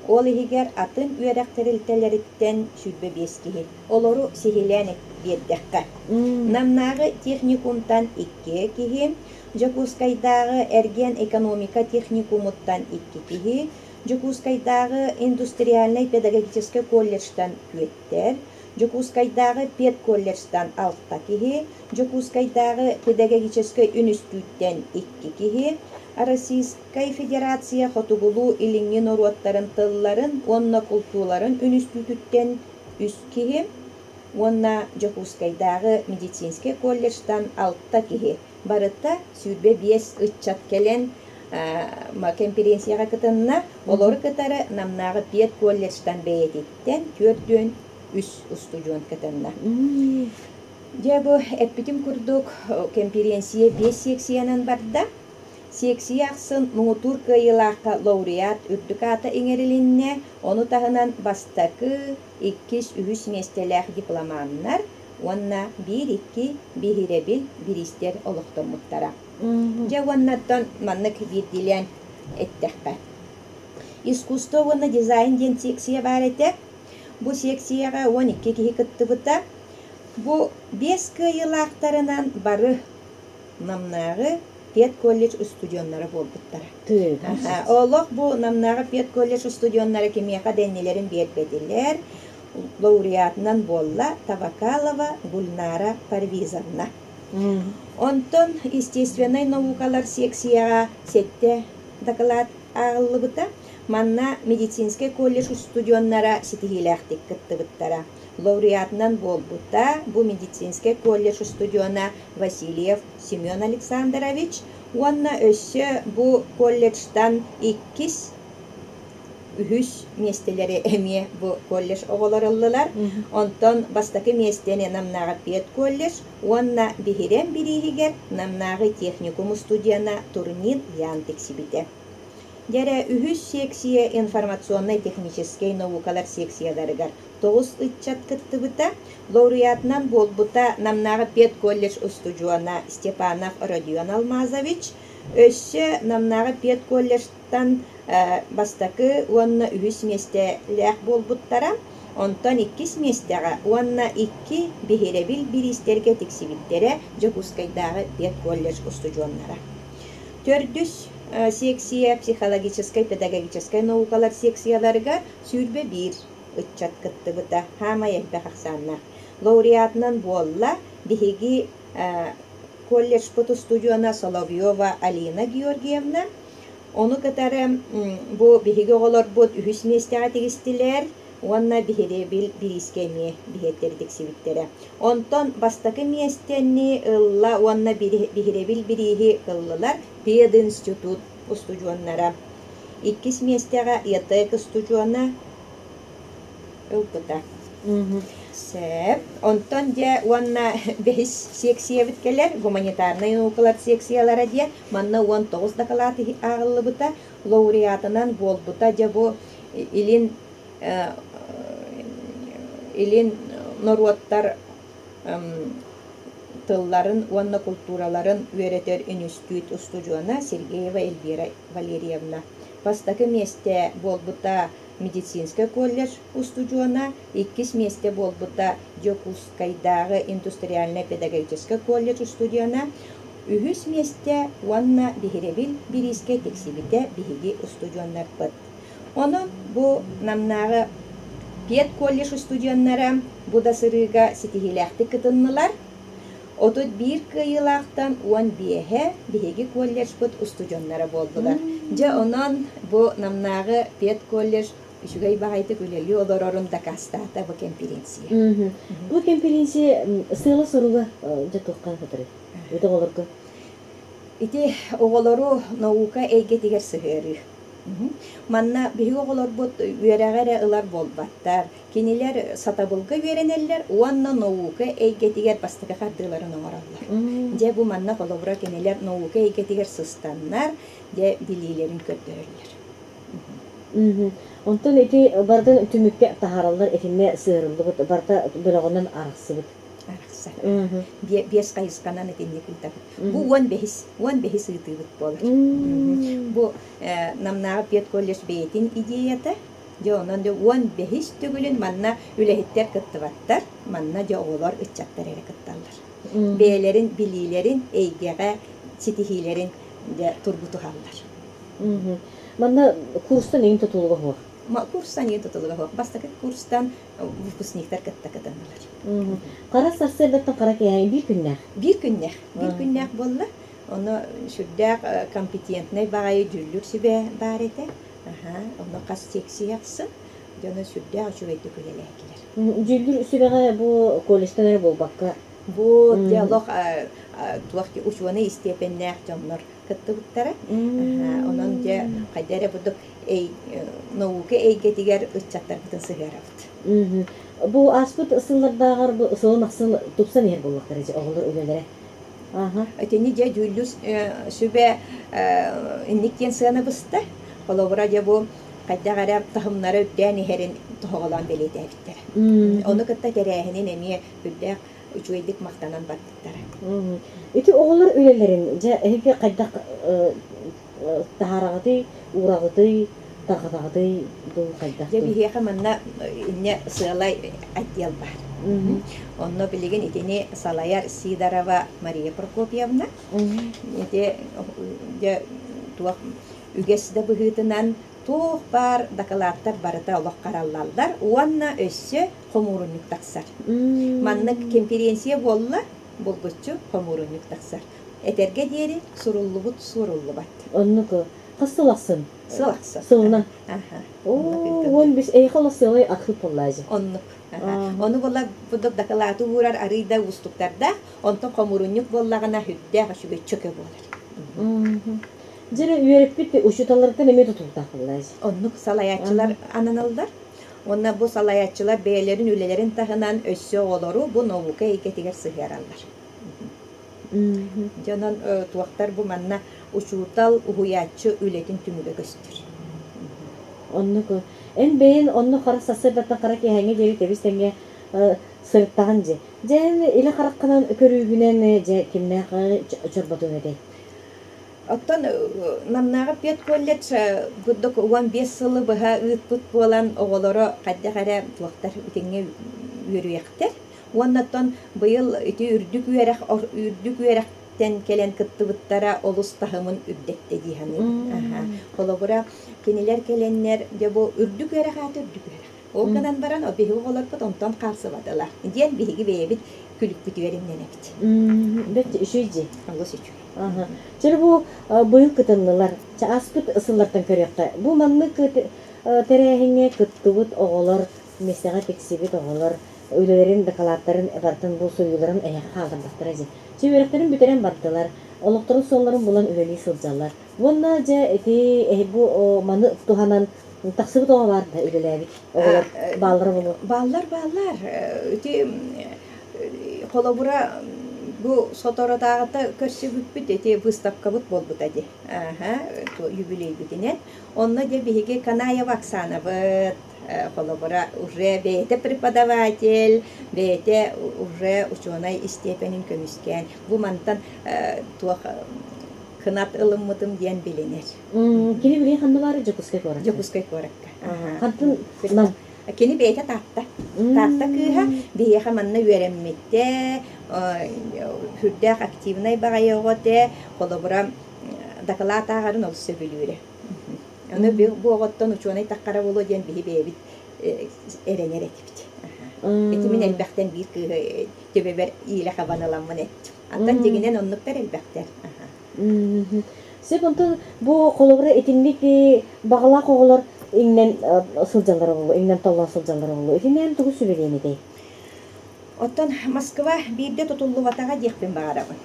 Ол иһигэр атын үөрэх тэрилтэлэриттэн 25 киһи. Олору сиһилээн биэрдэххэ. Намнааҕы техникумтан икки киһи, Дьокуускайдааҕы эргиэн-экономика техникумуттан икки киһи, Дьокуускайдааҕы индустриальнай-педагогическай колледжтан күөттэр, Дьокуускайдааҕы педколледжтан алта киһи, Дьокуускайдааҕы педагогическай үнүстүүттэн икки киһи, Российскай Федерация Хотугулуу-Илиҥҥи норуоттарын тылларын уонна култууларын үнүстүүтүттэн үс киһи уонна Дьокуускайдааҕы медицинскэй колледжтан алта киһи барыта 25 ыччат кэлэн кэмпириэнсийэҕэ кытынна. Олору кытары Намнааҕы педколледжтан бэйэтиттэн 43 устудьуон кытынна. Дьэ, бу эппитим курдук, кэмпириэнсийэ биэс сиэксийэнэн барда. Сиэксийэ ахсын муҥутуур кыайыылаахха лауреат үрдүк аата иҥэрилиннэ, ону таһынан бастакы, иккис, үһүс миэстэлээх дипломаннар уонна биир-икки биһирэбил бириистэр олохтоммуттара. Дьэ уоннаттан маннык биирдиилээн эттэххэ. Искусство уонна дизайн диэн секция баар этэ. Бу секцияҕа 12 киһи кыттыбыта. Бу биэс кыайыылаахтарынан бары Намнааҕы педколледж устудьуоннара буолбуттара. Олох бу Намнааҕы педколледж устудьуоннара кимиэхэ да иннилэрин биэрбэтилэр. Лауреатынан буолла Тавакалова Гульнара Парвизовна. Онтон естественнай наукалар секцияҕа сэттэ дакылаат ааҕыллыбыта. Манна медицинскэй колледж устудьуоннара ситиһиилээхтик кыттыбыттара. Лауреатынан буолбута бу медицинскэй колледж устудьуона Васильев Семен Александрович уонна өссө бу колледжтан иккис, үһүс миэстэлэри эмиэ бу колледж оҕолоро ыллылар. Онтон бастакы миэстэни Намнааҕы педколледж уонна биһирэм бирииһигэр Намнааҕы техникум устудьуона Турнин Ян тиксибитэ. Дьэ эрэ, үһүс секция информационнай-техническэй наукалар секцияларыгар тоҕус ыччат кыттыбыта. Лауреатынан буолбута Намнааҕы педколледж устудьуона Степанов Родион Алмазович, өссө Намнааҕы педколледжтан бастакы уонна үһүс миэстэлээх буолбуттара. Онтон иккис миэстэҕэ уонна икки биһирэбил бириистэргэ тиксибиттэрэ Дьокуускайдааҕы педколледж устудьуоннара. Төрдүс секция психологическай, педагогическай наукалар секцияларыгар 21 ыччат кыттыбыта хаамай элбэх ахсааннаах. Лауреатынан буолла биһиги колледжпыт устудьуона Соловьева Алина Георгиевна. Ону кытары бу биһиги оҕолорбут үһүс миэстэҕэ тигистилэр уонна биһирэбил бириискэ эмиэ биһиэттэр тиксибиттэрэ. Онтон бастакы миэстэни ылла уонна биһирэбил бирииһи ыллылар пединститут устудьуоннара. Иккис миэстэҕэ ЯТЭК устудьуона ылбыта. Сөп. Онтон дьэ уонна бэһис сиэксийэбит кэлэр, гуманитарнай наукалар секциялара диэн. Манна 19 дакылаат ааҕыллыбыта, лауреатынан буолбута. Дьэ бу илин илин норуоттар тылларын уонна култуураларын үөрэтэр үнүстүүт устудьуона Сергеева Эльвира Валерьевна. Бастакы миэстэ буолбута медицинскэй колледж устудьуона, иккис миэстэ буолбута Дьокуускайдааҕы индустриальнай-педагогическай колледж устудьуона, үһүс миэстэ уонна биһирэбил бириискэ тиксибитэ биһиги устудьуоннарбыт. Онон бу Намнааҕы педколледж устудьуоннара бу да сырыыга ситиһиилээхтик кытыннылар. 31 кыайыылаахтан 15-э биһиги колледжпыт устудьуоннара буоллулар. Дьэ онон бу Намнааҕы педколледж үчүгэй баҕайытык үлэлии олорорун дакаастаата бу кэмпириэнсийэ. Бу кэмпириэнсийэ сыала-соруга дьэ туохха сытарый? Ити оҕолорго? Ити оҕолору наука эйгэтигэр сыһыарыы. Манна биһиги оҕолорбут үөрэҕи эрэ ылар буолбаттар. Кинилэр сатабылга үөрэнэллэр уонна наука эйгэтигэр бастакы хардыыларын оҥороллор. Дьэ, бу манна холобура кинилэр наука эйгэтигэр сыстаннар, дьэ, билиилэрин көрдөрөллөр. Онтон ити барытын түмүккэ таһаараллар итиннэ сыһыарыллыбыт барыта бөлөҕүнэн арахсыбыт. Арахсар. Биэс хайысханан итинник ыытабыт. Бу 15 15 ыытыыбыт буолар. Бу Намнааҕы педколледж бэйэтин идеята. Дьэ онон дьэ 15 төгүлүн манна үлэһиттэр кыттыбаттар, манна дьэ оҕолор, ыччаттар эрэ кытталлар. Бэйэлэрин билиилэрин, эйгэҕэ ситиһиилэрин дьэ тургутуһаллар. Манна курстан эҥин тутулуга суох. Курстан эҥин тутулуга суох. Бастакы курстан выпускниктар кытта кытыннылар. Хара сарсыардаттан хара киэһэ биир күннээх. Биир күннээх. Биир күннээх буолла. Ону сүрдээх компетентнай баҕайы дьүүллүүр сүбэ баар этэ. Аһа, ону хас секция ахсын дьоно сүрдээх үчүгэйдик үлэлээтилэр. Дьүүллүүр сүбэҕэ бу колледжтан эрэ буолбакка Бу диалог туох учуонай истиэпэннээх дьоннор кыттыбыттара. Онон дьэ хайда эрэ бурдук наука эйгэтигэр ыччаттарбытын сыһыарабыт. Бу ааспыт сыллардааҕар бу сылын ахсын тупсан иһэр буоллахтара дьэ оҕолор үлэлэрэ. Итини дьэ дьүүллүүр сүбэ инник диэн сыана быста. Холобура дьэ бу хайдах эрэ таһымнара үрдээн иһэрин тоһоҕолоон бэлиэтээбиттэрэ. Ону кытта тэрээһинин эмиэ үрдээх үчүгэйдик махтанан барбыттара. Ити оҕолор үлэлэрин дьэ эһиги хайдах таһаараҕытый, уураҕытый, тарҕатаҕытый дуу хайдах Дьэ биһиэхэ манна инньэ сыалай отдел баар. Онно билигин итини салайар Сидорова Мария Прокопьевна. Ити дьэ туох үгэс да быһыытынан туох баар дакылааттар барыта олох хараллаллар уонна өссө хомуурунньук тахсар. Маннык кэмпириэнсийэ буолла, булгуччу хомуурунньук тахсар. Этэргэ диэри суруллубут суоруллубат. Оннук хас сыл ахсын? Сыл ахсын. Сылынан. Аха. Оо, уон бис эйиэхэ олох сыалай архыып буоллаажы. Оннук. Ону була будук дакылааты уурар арыый да уустуктардаах, онтон хомуурунньук буоллаҕына сүрдээх үчүгэй чөкө буолар. Дьэ үөрэппит учууталларыттан эмиэ тутулуктаах буоллаажы. Оннук салайааччылар ананаллар. Уонна бу салайааччылар бэйэлэрин үлэлэрин таһынан өссө оҕолору бу наука эйгэтигэр сыһыараллар. Дьэ онон туохтар бу манна учуутал, уһуйааччы үлэтин түмүгэ көстөр. Оннук. Эн бэйэн онно хара сарсыардаттан хара киэһээҥҥэ диэри тэбис-тэҥҥэ сырыттаҕын дьэ. Дьэ эн илэ хараххынан көрүүгүнэн дьэ кимнээх чорботуҥ этэй? Оттон Намнааҕы педколледж курдук 15 сылы быһа ыыппыт буолан оҕолоро хайдах эрэ туохтар итинҥэ үөрүйэхтэр. Уонна оттон быйыл ити үрдүк үөрэх үрдүк үөрэхтэн кэлэн кыттыбыттара олус таһымын үрдэттэ дии саныыбын. Холобура, кинилэр кэлэннэр дьэ бу үрдүк үөрэх аата үрдүк үөрэх. Ол гынан баран биһиги оҕолорбут онтон хаалсыбатылар диэн биһиги бэйэбит күлүкпүтүгэр имнэнэбит. Бэрт үчүгэй дии. Олус үчүгэй. Аха. Чэ бу быйыл кытыннылар. Чэ ааспыт сыллартан көрүөххэ. Бу маннык тэрээһиҥҥэ кыттыбыт оҕолор, миэстэҕэ тиксибит оҕолор үлэлэрин, дакылааттарын барытын бу суруйууларын эһиэхэ хаалларбаттара дии. Чэ үөрэхтэрин бүтэрэн бардылар, олохторун суолларын булан үлэлии сылдьаллар. Уонна дьэ ити бу маны туһанан тахсыбыт оҕо баар да үлэлээбит оҕолор бааллара буолуо. Бааллар, бааллар. Ити холобура бу соторутааҕыта көрсүбүппүт ити выставкабыт буолбута дии. Аха, юбилейбитинэн. Онно дьэ биһиги Канаева Оксанабыт, холобура уже бэйэтэ преподаватель, бэйэтэ уже учуонай истиэпэнин көмүскээн, бу мантан туох кынат ылыммытым диэн билинэр. Кини билигин ханна баарый Дьокуускай куоракка? Дьокуускай куоракка. Хантан Нам? Кини бэйэтэ Таатта. Таатта кыыһа биһиэхэ манна үөрэммитэ, сүрдээх активнай баҕайы оҕо этэ, холобура дакылаат ааҕарын олус сөбүлүүрэ. Ону бу оҕоттон учуонай таххара буолуо диэн биһи бэйэбит эрэнэр этибит. Ити мин элбэхтэн биир кыыһы төбөбөр иилэ хабан ыламмын эттим. Антон дьиҥинэн оннуктар элбэхтэр. Сөп онтон бу холобура итинник баҕалаах оҕолор иҥнэн сылдьаллара буолуо, иҥнэн толлон сылдьаллара буолуо. Итинэн тугу сүбэлиэн этэй? Оттон Москва биирдэ тутуллубатаҕа диэхпин баҕарабын.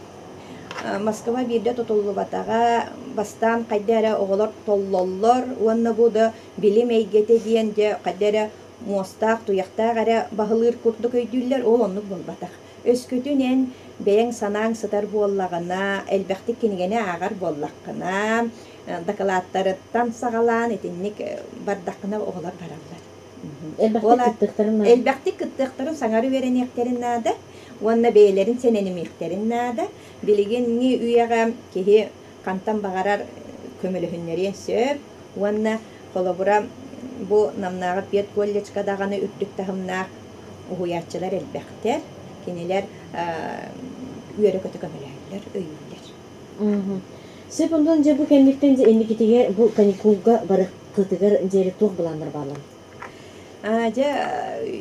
Москва биирдэ тутуллубатаҕа, бастаан хайда эрэ оҕолор толлоллор уонна бу да билим эйгэтэ диэн дьэ хайда эрэ муостаах, туйахтаах эрэ баһылыыр курдук өйдүүллэр, ол оннук буолбатах. Өскөтүн эн бэйэҥ санааҥ сытар буоллаҕына, элбэхтик кинигэни ааҕар буоллаххына, дакылааттарыттан саҕалаан итинник бардаххына оҕолор бараллар. Элбэхтик кыттыахтарын наада. Элбэхтик кыттыахтарын, саҥары үөрэниэхтэрин наада уонна бэйэлэрин сэнэнимиэхтэрин наада. Билигиҥҥи үйэҕэ киһи хантан баҕарар көмөлөһүннэриэн сөп уонна холобура бу Намнааҕы педколледжка даҕаны үрдүк таһымнаах уһуйааччылар элбэхтэр. Кинилэр үөрэ-көтө көмөлөһөллөр, өйүүллэр. Сөп онтон дьэ бу кэнниттэн дьэ инникитигэр бу каникулга барыаххытыгар диэри туох былааннар бааллар? Дьэ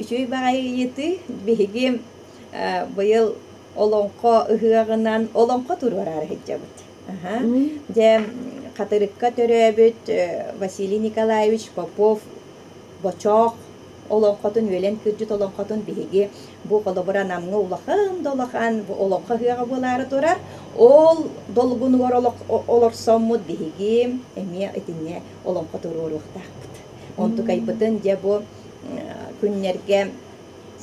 үчүгэй баҕайы ыйытыы. Биһиги быйыл олоҥхо ыһыаҕынан олоҥхо туруораары сылдьабыт. Дьэ Хатырыкка төрөөбүт Василий Николаевич Попов Бочоох олоҥхотун, үөлэн кырдьыт олоҥхотун биһиги бу холобура Намҥа улахан да улахан бу олоҥхо ыһыаҕа буолаары турар. Ол долгунугар олорсоммут биһиги эмиэ итиннэ олоҥхо туруоруохтаахпыт. Онтукайбытын дьэ бу күннэргэ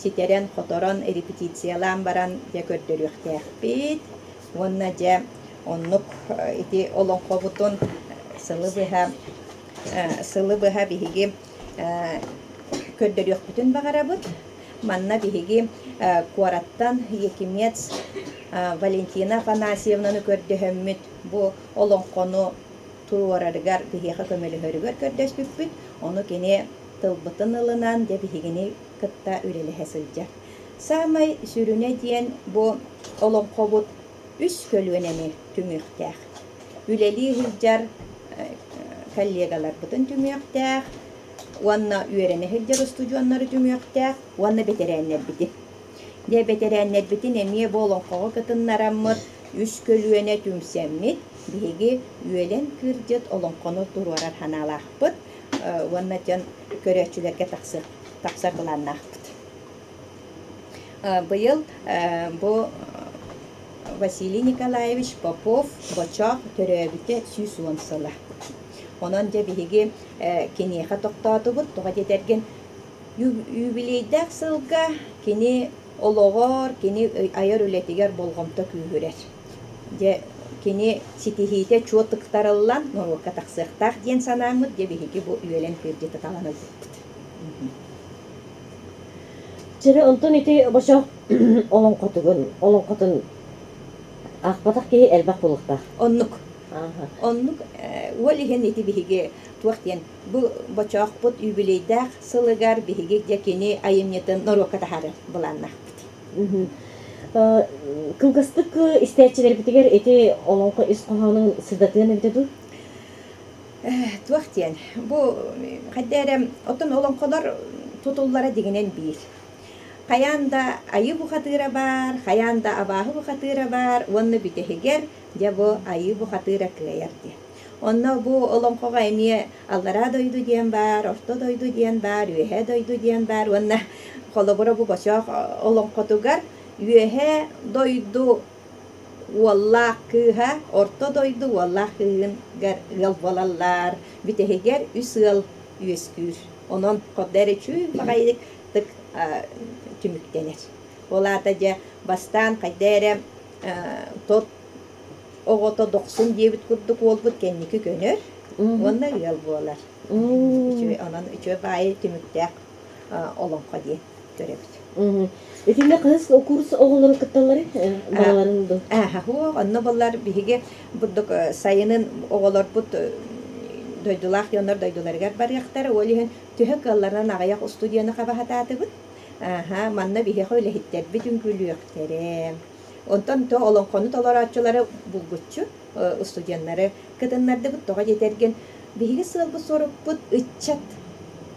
ситэрэн-хоторон, репетициялаан баран дьэ көрдөрүөхтээхпит. Уонна дьэ оннук ити олоҥхобутун сылы быһа сылы быһа биһиги көрдөрүөхпүтүн баҕарабыт. Манна биһиги куораттан Якимец Валентина Афанасьевнаны көрдөһөммүт бу олоҥхону туруорарыгар биһиэхэ көмөлөһөрүгэр көрдөспүппүт. Ону кини тылбытын ылынан дьэ биһигини кытта үлэлэһэ сылдьар. Саамай сүрүнэ диэн бу олоҥхобут үс көлүөнэни түмүөхтээх. Үлэлии сылдьар коллегаларбытын түмүөхтээх уонна үөрэнэ сылдьар устудьуоннары түмүөхтээх уонна бэтэрээннэрбитин. Дьэ бэтэрээннэрбитин эмиэ бу олоҥхоҕо кытыннараммыт үс көлүөнэ түмсэммит биһиги үөлэн кырдьыт олоҥхону туруорар санаалаахпыт уонна дьон көрөөччүлэргэ тахсар, тахсар былааннаахпыт. Быйыл бу Василий Николаевич Попов Бочоох төрөөбүтэ 110 сыла. Онон дьэ биһиги киниэхэ тохтоотубут. Тоҕо диэтэргин юбилейдаах сылга кини олоҕор, кини айар үлэтигэр болҕомто күүһүрэр. Дьэ кини ситиһиитэ чуо тыктарыллан норуокка тахсыахтаах диэн санааммыт, дьэ биһиги бу үөлэн кыырдьыты талан ылбыппыт. Чэрэ, онтон ити бочоох олоҥхотугун, олоҥхотун аахпатах киһи элбэх буолуохтаах. Оннук. Оннук уол иһин ити биһиги туох диэн бу бочоохпут юбилейдаах сылыгар биһиги дьэ кини айымньытын норуокка таһаарар былааннаахпыт. Кылгастык истээччилэрбитигэр ити олоҥхо ис хоһоонун сырдатыан эбитэ дуу? Туох диэн, бу хайда эрэ оттон олоҥхолор тутуллара дьиҥинэн биир. Хайаан да айыы бухатыыра баар, хайаан да абааһы бухатыыра баар уонна бүтэһигэр дьэ бу айыы бухатыыра кыайар диэн. Онно бу олоҥхоҕо эмиэ Аллараа дойду диэн баар, Орто дойду диэн баар, Үөһээ дойду диэн баар уонна холобура бу Бочоох олоҥхотугар Үөһээ дойду уоллаах кыыһа Орто дойду уоллаах кыыһыгар ыал буолаллар, бүтэһигэр үс ыал үөскүүр. Онон хордо эрэ үчүгэй баҕайытык түмүктэнэр. Ол аата дьэ бастаан хайда эрэ тот оҕото дохсун диэбит курдук уолбут кэнники көнөр уонна ыал буолар. Үчүгэй, онон үчүгэй баайы түмүктээх олоҥхо диэн көрөбүт. Итиннэ кыыс курс оҕолору кытталлары бараларын дуу? Ааһа, онно боллар биһиги бурдук сайынын оҕолорбут дойдулаах дьоннор дойдуларыгар барыахтара. Ол иһин төһө кыалларынан аҕыйах устудьуону хабаһатаатыбыт. Ааһа, манна биһиэхэ үлэһиттэрбит үҥкүүлүөхтэрэ. Онтон то олоҥхону толорооччулары булгуччу студеннары кытыннардыбыт. Тоҕо диэтэргин, биһиги сыалбыт-сорукпут ыччат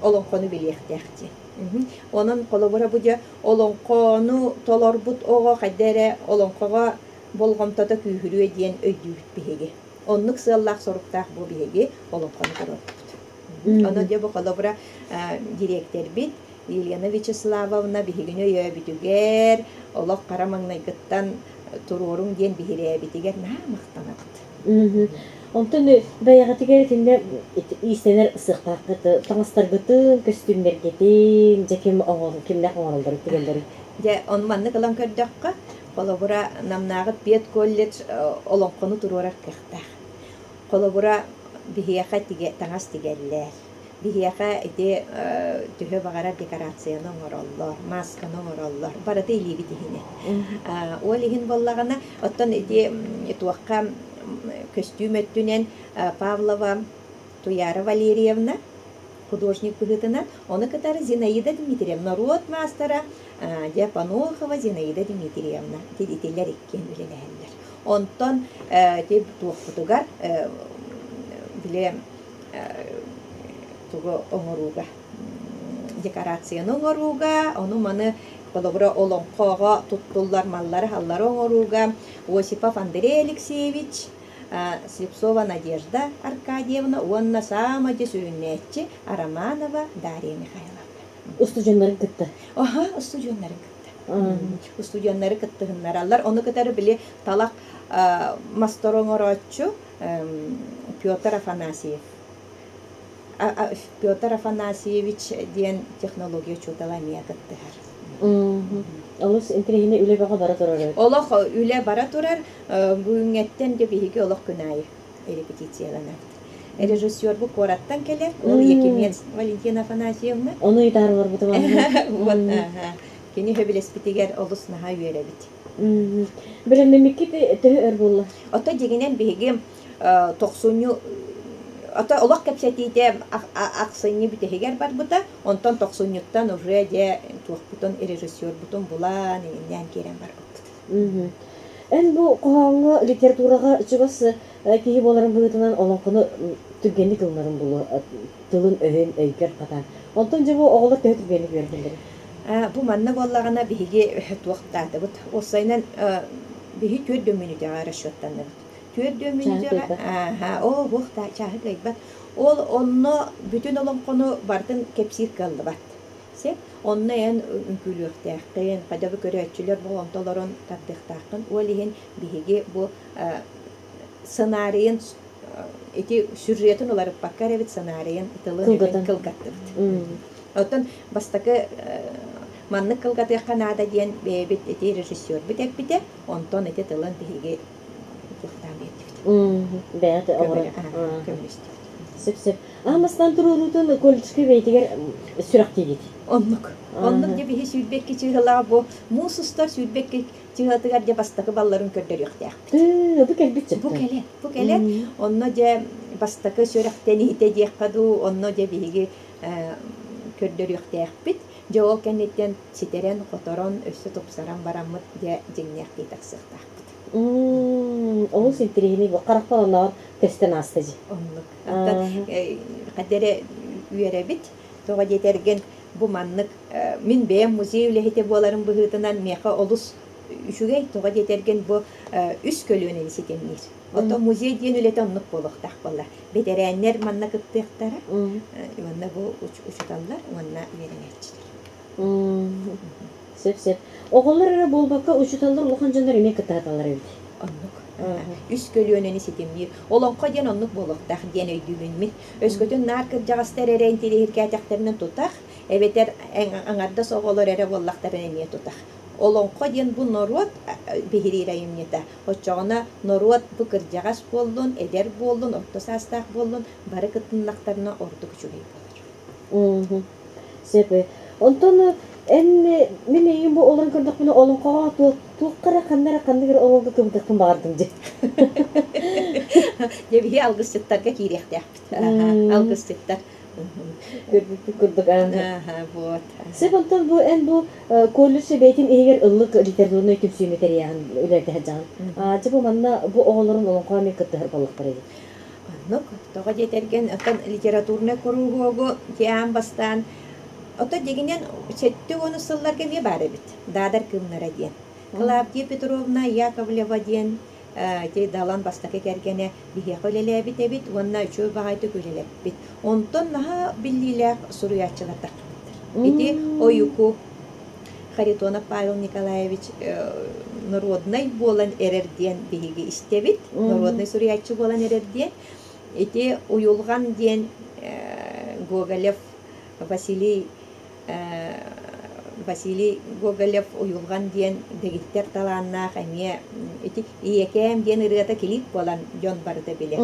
олоҥхону билиэхтээх диэн. Онон холобура бу дьэ олоҥхону толорбут оҕо хайда эрэ олоҥхоҕо болҕомтото күүһүрүө диэн өйдүүбүт биһиги. Оннук сыаллаах-соруктаах бу биһиги олоҥхону туруорбуппут. Онон дьэ бу холобура дириэктэрбит Елена Вячеславовна биһигини өйөөбүтүгэр, олох хара маҥнайгыттан туруоруҥ диэн биһирээбитигэр наһаа махтанабыт. Онтон бэйэҕитигэр итиннэ иистэнэр сыахтааххыт таҥастаргытын, көстүүмнэргитин, дьэ ким оҥорон, кимнээх оҥороллорун тигэллэрий? Дьэ, ону маннык ылан көрдөххө, холобура, Намнааҕы педколледж олоҥхону туруорар кыахтаах. Холобура, биһиэхэ тигэ, таҥас тигэллэр. Биһиэхэ ити төһө баҕарар декорацияны оҥороллор, маасканы оҥороллор. Барыта илиибит иһинэн. Ол иһин буоллаҕына, оттон ити туохха көстүүм өттүнэн Павлова Туяра Валерьевна художник быһыытынан, ону кытары Зинаида Дмитриевна, норуот маастара Диапанохова Зинаида Дмитриевна итилэр иккиэн үлэлэһэллэр. Онтон ити туохпутугар били тугу оҥорууга декорацияны оҥорууга, ону-маны холобура олоҥхоҕо туттуллар маллары-халлары оҥорууга Осипов Андрей Алексеевич, Слепцова Надежда Аркадьевна уонна саамай дьэ сүрүннээччи Романова Дарья Михайловна. Устудьуоннарын кытта. Аха, устудьуоннарын кытта. Устудьуоннары кыттыһыннараллар. Ону кытары били талах мастар оҥорооччу Петр Афанасьев. Петр Афанасьевич диэн технология учуутала эмиэ кыттыһар. Олус интэриэһинэй үлэ бөҕө бара турар эбит. Олох үлэ бара турар. Бүгүҥҥэттэн дьэ биһиги олох күн аайы репетицияланабыт. Режиссер бу куораттан кэлэр, ол Якимец Валентина Афанасьевна. Ону ыйытаары олорбутум. Вот, кини сөбүлэспитигэр олус наһаа үөрэбит. Бэлэмнэммиккит төһө өр буолла? Ото дьиҥинэн биһиги тохсунньу ото олох кэпсэтиитэ ахсынньы бүтэһигэр барбыта, онтон тохсунньуттан уже дьэ туохпутун режиссербутун булан иҥиннээн киирэн барбыппыт. Эн бу хоһооҥҥо литератураҕа чугас киһи буоларын быһыытынан олоҥхону түргэнник ылынарын булуо, тылын-өһүн өйгөр хатаан. Онтон дьэ бу оҕолор төһө түргэнник үөрэтэллэрий? Бу манна буоллаҕына биһиги туохтаатыбыт? Уопсайынан биһи 4 мүнүүтэҕэ расчеттанныбыт. 4 мүнүүтэҕэ оо уох чааһы кыайбат. Ол онно бүтүн олоҥхону барытын кэпсиир кыаллыбат. Сөп. Онно эн үҥкүүлүөхтээххин, хотя бы көрөөччүлэр болҕомтолорун тардыахтааххын. Ол иһин биһиги бу сценарийын ити сюжетын уларыппакка эрэбит сценарийын тылын кылгаттыбыт. Оттон бастакы маннык кылгатыахха наада диэн бэйэбит ити режиссербут эппитэ, онтон ити тылын биһиги туохтаан биэрдибит. Бэйэт оҥорон. Көмөлөстүбүт. Сөп-сөп. Аһымастан туруоруутун колледжка бэйэтигэр сүрэхтиигит. Оннук. Оннук дьэ биһи 22 чыыһалаах бу муус устар 22 чыыһатыгар дьэ бастакы балларын көрдөрүөхтээхпит. Бу кэлбит Бу кэлэн, бу кэлэн. Онно дьэ бастакы сүрэхтэниитэ диэххэ дуу, онно дьэ биһиги көрдөрүөхтээхпит. Дьэ ол кэнниттэн ситэрэн-хоторон, өссө тупсаран бараммыт дьэ дьиҥнээхтии тахсыахтаахпыт. Олус интэриэһинэй бу харахпар оннооҕор көстөн ааста дии. Оннук. Оттон ханна эрэ үөрэбит. Тоҕо диэтэргин бу маннык мин бэйэм музей үлэһитэ буоларым быһыытынан миэхэ олус үчүгэй. Тоҕо диэтэргин бу үс көлүөнэни ситимниир. Оттон музей диэн үлэтэ оннук буолуохтаах буолла. Бэтэрээннэр манна кыттыахтара, уонна бу учууталлар уонна үөрэнээччилэр. Сөп-сөп. Оҕолор эрэ буолбакка, учууталлар улахан дьоннор эмиэ кыттааталлар эбит. Оннук. Үс көлүөнэни ситимниир. Олоҥхо диэн оннук буолуохтаах диэн өйдүүбүн мин. Өскөтүн наар кырдьаҕастар эрэ интириэһиргээтэхтэринэ тутах, эбэтэр аҥардас оҕолор эрэ буоллахтарына эмиэ тутах. Олоҥхо диэн бу норуот биһириир айымньыта. Оччоҕуна норуот бу кырдьаҕас буоллун, эдэр буоллун, орто саастаах буоллун, бары кытыннахтарына ордук үчүгэй буолар. Сөп. Онтон эн мин эйигин бу олорон көрдөхпүнэ олоҥхоҕо туохха эрэ ханна эрэ ханнык эрэ оҕолорго кыбытыахпын баҕардым дии. Дьэ биһи алгысчыттарга киириэхтээхпит. Алгысчыттар. Көрбүппүт курдук. Аха, вот. Сөп онтон бу эн бу колледж бэйэтин иһигэр ыллык литературнай түмсүүнү тэрийэҕин үлэлэтэ сылдьаҕын. Дьэ бу манна бу оҕолорун олоҥхоҕо эмиэ кыттыһар буоллахтара дии. Оннук. Тоҕо диэтэргин, оттон литературнай куруһуогу аан бастаан, оттон дьиҥинэн 70 сылларга эмиэ баар эбит, Даадар кыымнара диэн. Клавдия Петровна Яковлева диэн ити Далан бастакы кэргэнэ биһиэхэ үлэлээбит эбит уонна үчүгэй баҕайытык үлэлэппит. Онтон наһаа биллиилээх суруйааччылар таххыбыттар. Ити Ойуку Харитонов Павел Николаевич народнай буолан эрэр диэн биһиги истэбит. Народнай суруйааччы буолан эрэр диэн. Ити Уйулҕан диэн Гоголев Василий. Василий Гоголев Уйулҕан диэн дэгиттэр талааннаах эмиэ ити Ийэкээм диэн ырыата килиип буолан дьон барыта билэр.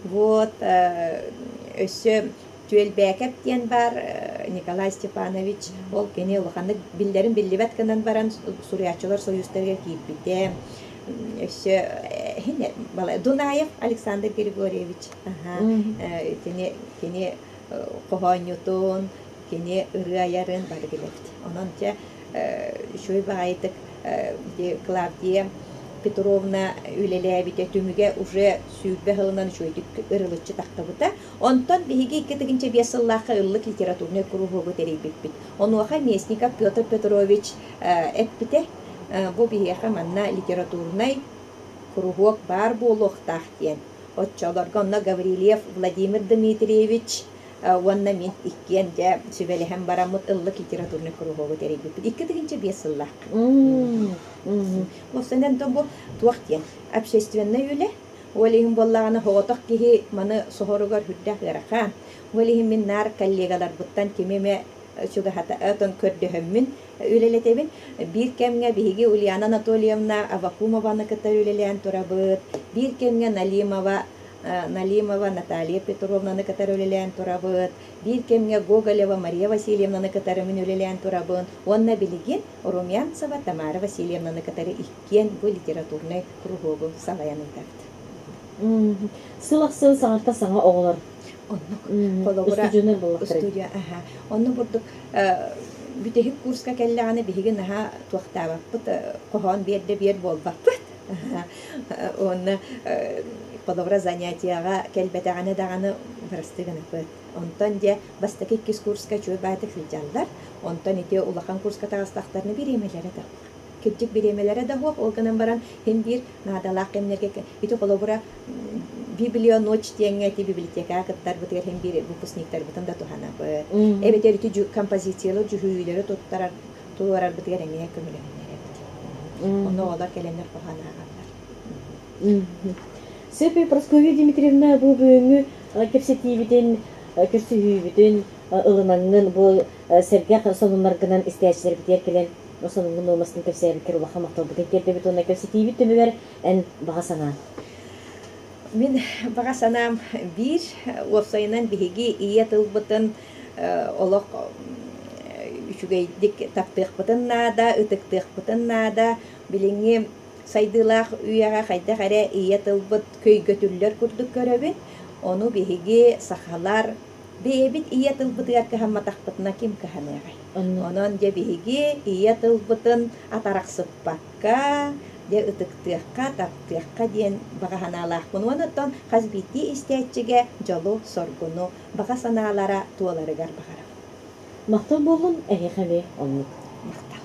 Вот өссө Түөлбээкэп диэн баар Николай Степанович ол кини улаханнык биллэрин биллибэт гынан баран суруйааччылар союзтарыгар киирбитэ. Өссө Дунаев Александр Григорьевич кини кини хоһоонньутун, кини ырыа айарын бары билэбит. Онон дьэ үчүгэй баҕайытык Клавдия Петровна үлэлээбитэ түмүгэ уже 20 сылынан үчүгэйдик ырылыччы тахтыбыта. Онтон биһиги 2005 сыллаахха ыллык литературнай куруһуогу тэрийбиппит. Онуоха Местников Петр Петрович эппитэ, бу биһиэхэ манна литературнай куруһуок баар буолуохтаах диэн. Оччолорго онно Гаврильев Владимир Дмитриевич уонна мин иккиэн дьэ сүбэлэһэн бараммыт ыллык литературнай куруһуогу тэрийбиппит. 2005 сыллаахха. Уопсайынан бу туох диэн общественнай үлэ. Ол иһин буоллаҕына соҕотох киһи маны соһоругар сүрдээх ыарахан. Ол иһин мин наар коллегаларбыттан кими эмэ чугаһата отон көрдөһөммүн үлэлэтэбин. Биир кэмҥэ биһиги Ульяна Анатольевна Аввакумованы кытта үлэлээн турабыт. Биир кэмҥэ Налимова Налимова Наталья Петровнаны кытары үлэлээн турабыт. Биир кэмҥэ Гоголева Мария Васильевнаны кытары мин үлэлээн турабын. Уонна билигин Румянцева Тамара Васильевнаны кытары иккиэн бу литературнай куруһуогу салайан ыытабыт. Сыл ахсын саҥартан саҥа оҕолор Оннук. Холобура, устудьуоннар буоллахтарай? устудьуон, аһа. Онно курдук бүтэһик курска кэллэҕинэ биһиги наһаа туохтаабаппыт, хоһоон биэрдэ биэр буолбаппыт. Уонна холобура занятиеҕа кэлбэтэҕинэ даҕаны бырастыы гынаппыт. Онтон дьэ бастакы иккис курска үчүгэй баайдык сылдьаллар. Онтон ити улахан курска таҕыстахтарына бириэмэлэрэ да кырдьык бириэмэлэрэ да суох, ол гынан баран син биир наадалаах кэмнэргэ ити холобура Библия ночь диэҥҥэ ити библиотекаҕа кыттарбытыгар син биир выпускниктарбытын да туһанабыт. Эбэтэр ити композициялар дьүһүйүүлэри туттарар туруорарбытыгар эмиэ көмөлөһүннэрэбит. Онно оҕолор кэлэннэр хоһоон ааҕаллар. Сөп Прасковья Дмитриевна бу бүгүҥҥү кэпсэтиибитин, көрсүһүүбүтүн ылынаҥҥын бу сэргэх сонуннаргынан истээччилэрбитигэр кэлэн сонуҥҥун нуормасын кэпсээбиккэр улахан махталбытын тиэрдэбит уонна кэпсэтиибит түмүгэр эн баҕа санаан. Мин баҕа санаам биир, уопсайынан биһиги ийэ тылбытын олох үчүгэйдик таптыахпытын наада, ытыктыахпытын наада. Билиҥҥи сайдыылаах үйэҕэ хайдах эрэ ийэ тылбыт көйгөтүллэр курдук көрөбүн. Ону биһиги сахалар бэйэбит ийэ тылбытыгар кыһамматахпытына ким кыһаныаҕай? Онон дьэ биһиги ийэ тылбытын атарахсыппакка, дьэ ытыктыахха, таптыахха диэн баҕа санаалаахпын. Уонна оттон хас биирдии истээччигэ дьолу-соргуну, баҕа санаалара туоларыгар баҕарабын. Махтал буоллун эһиэхэ эмиэ оннук. Махтал.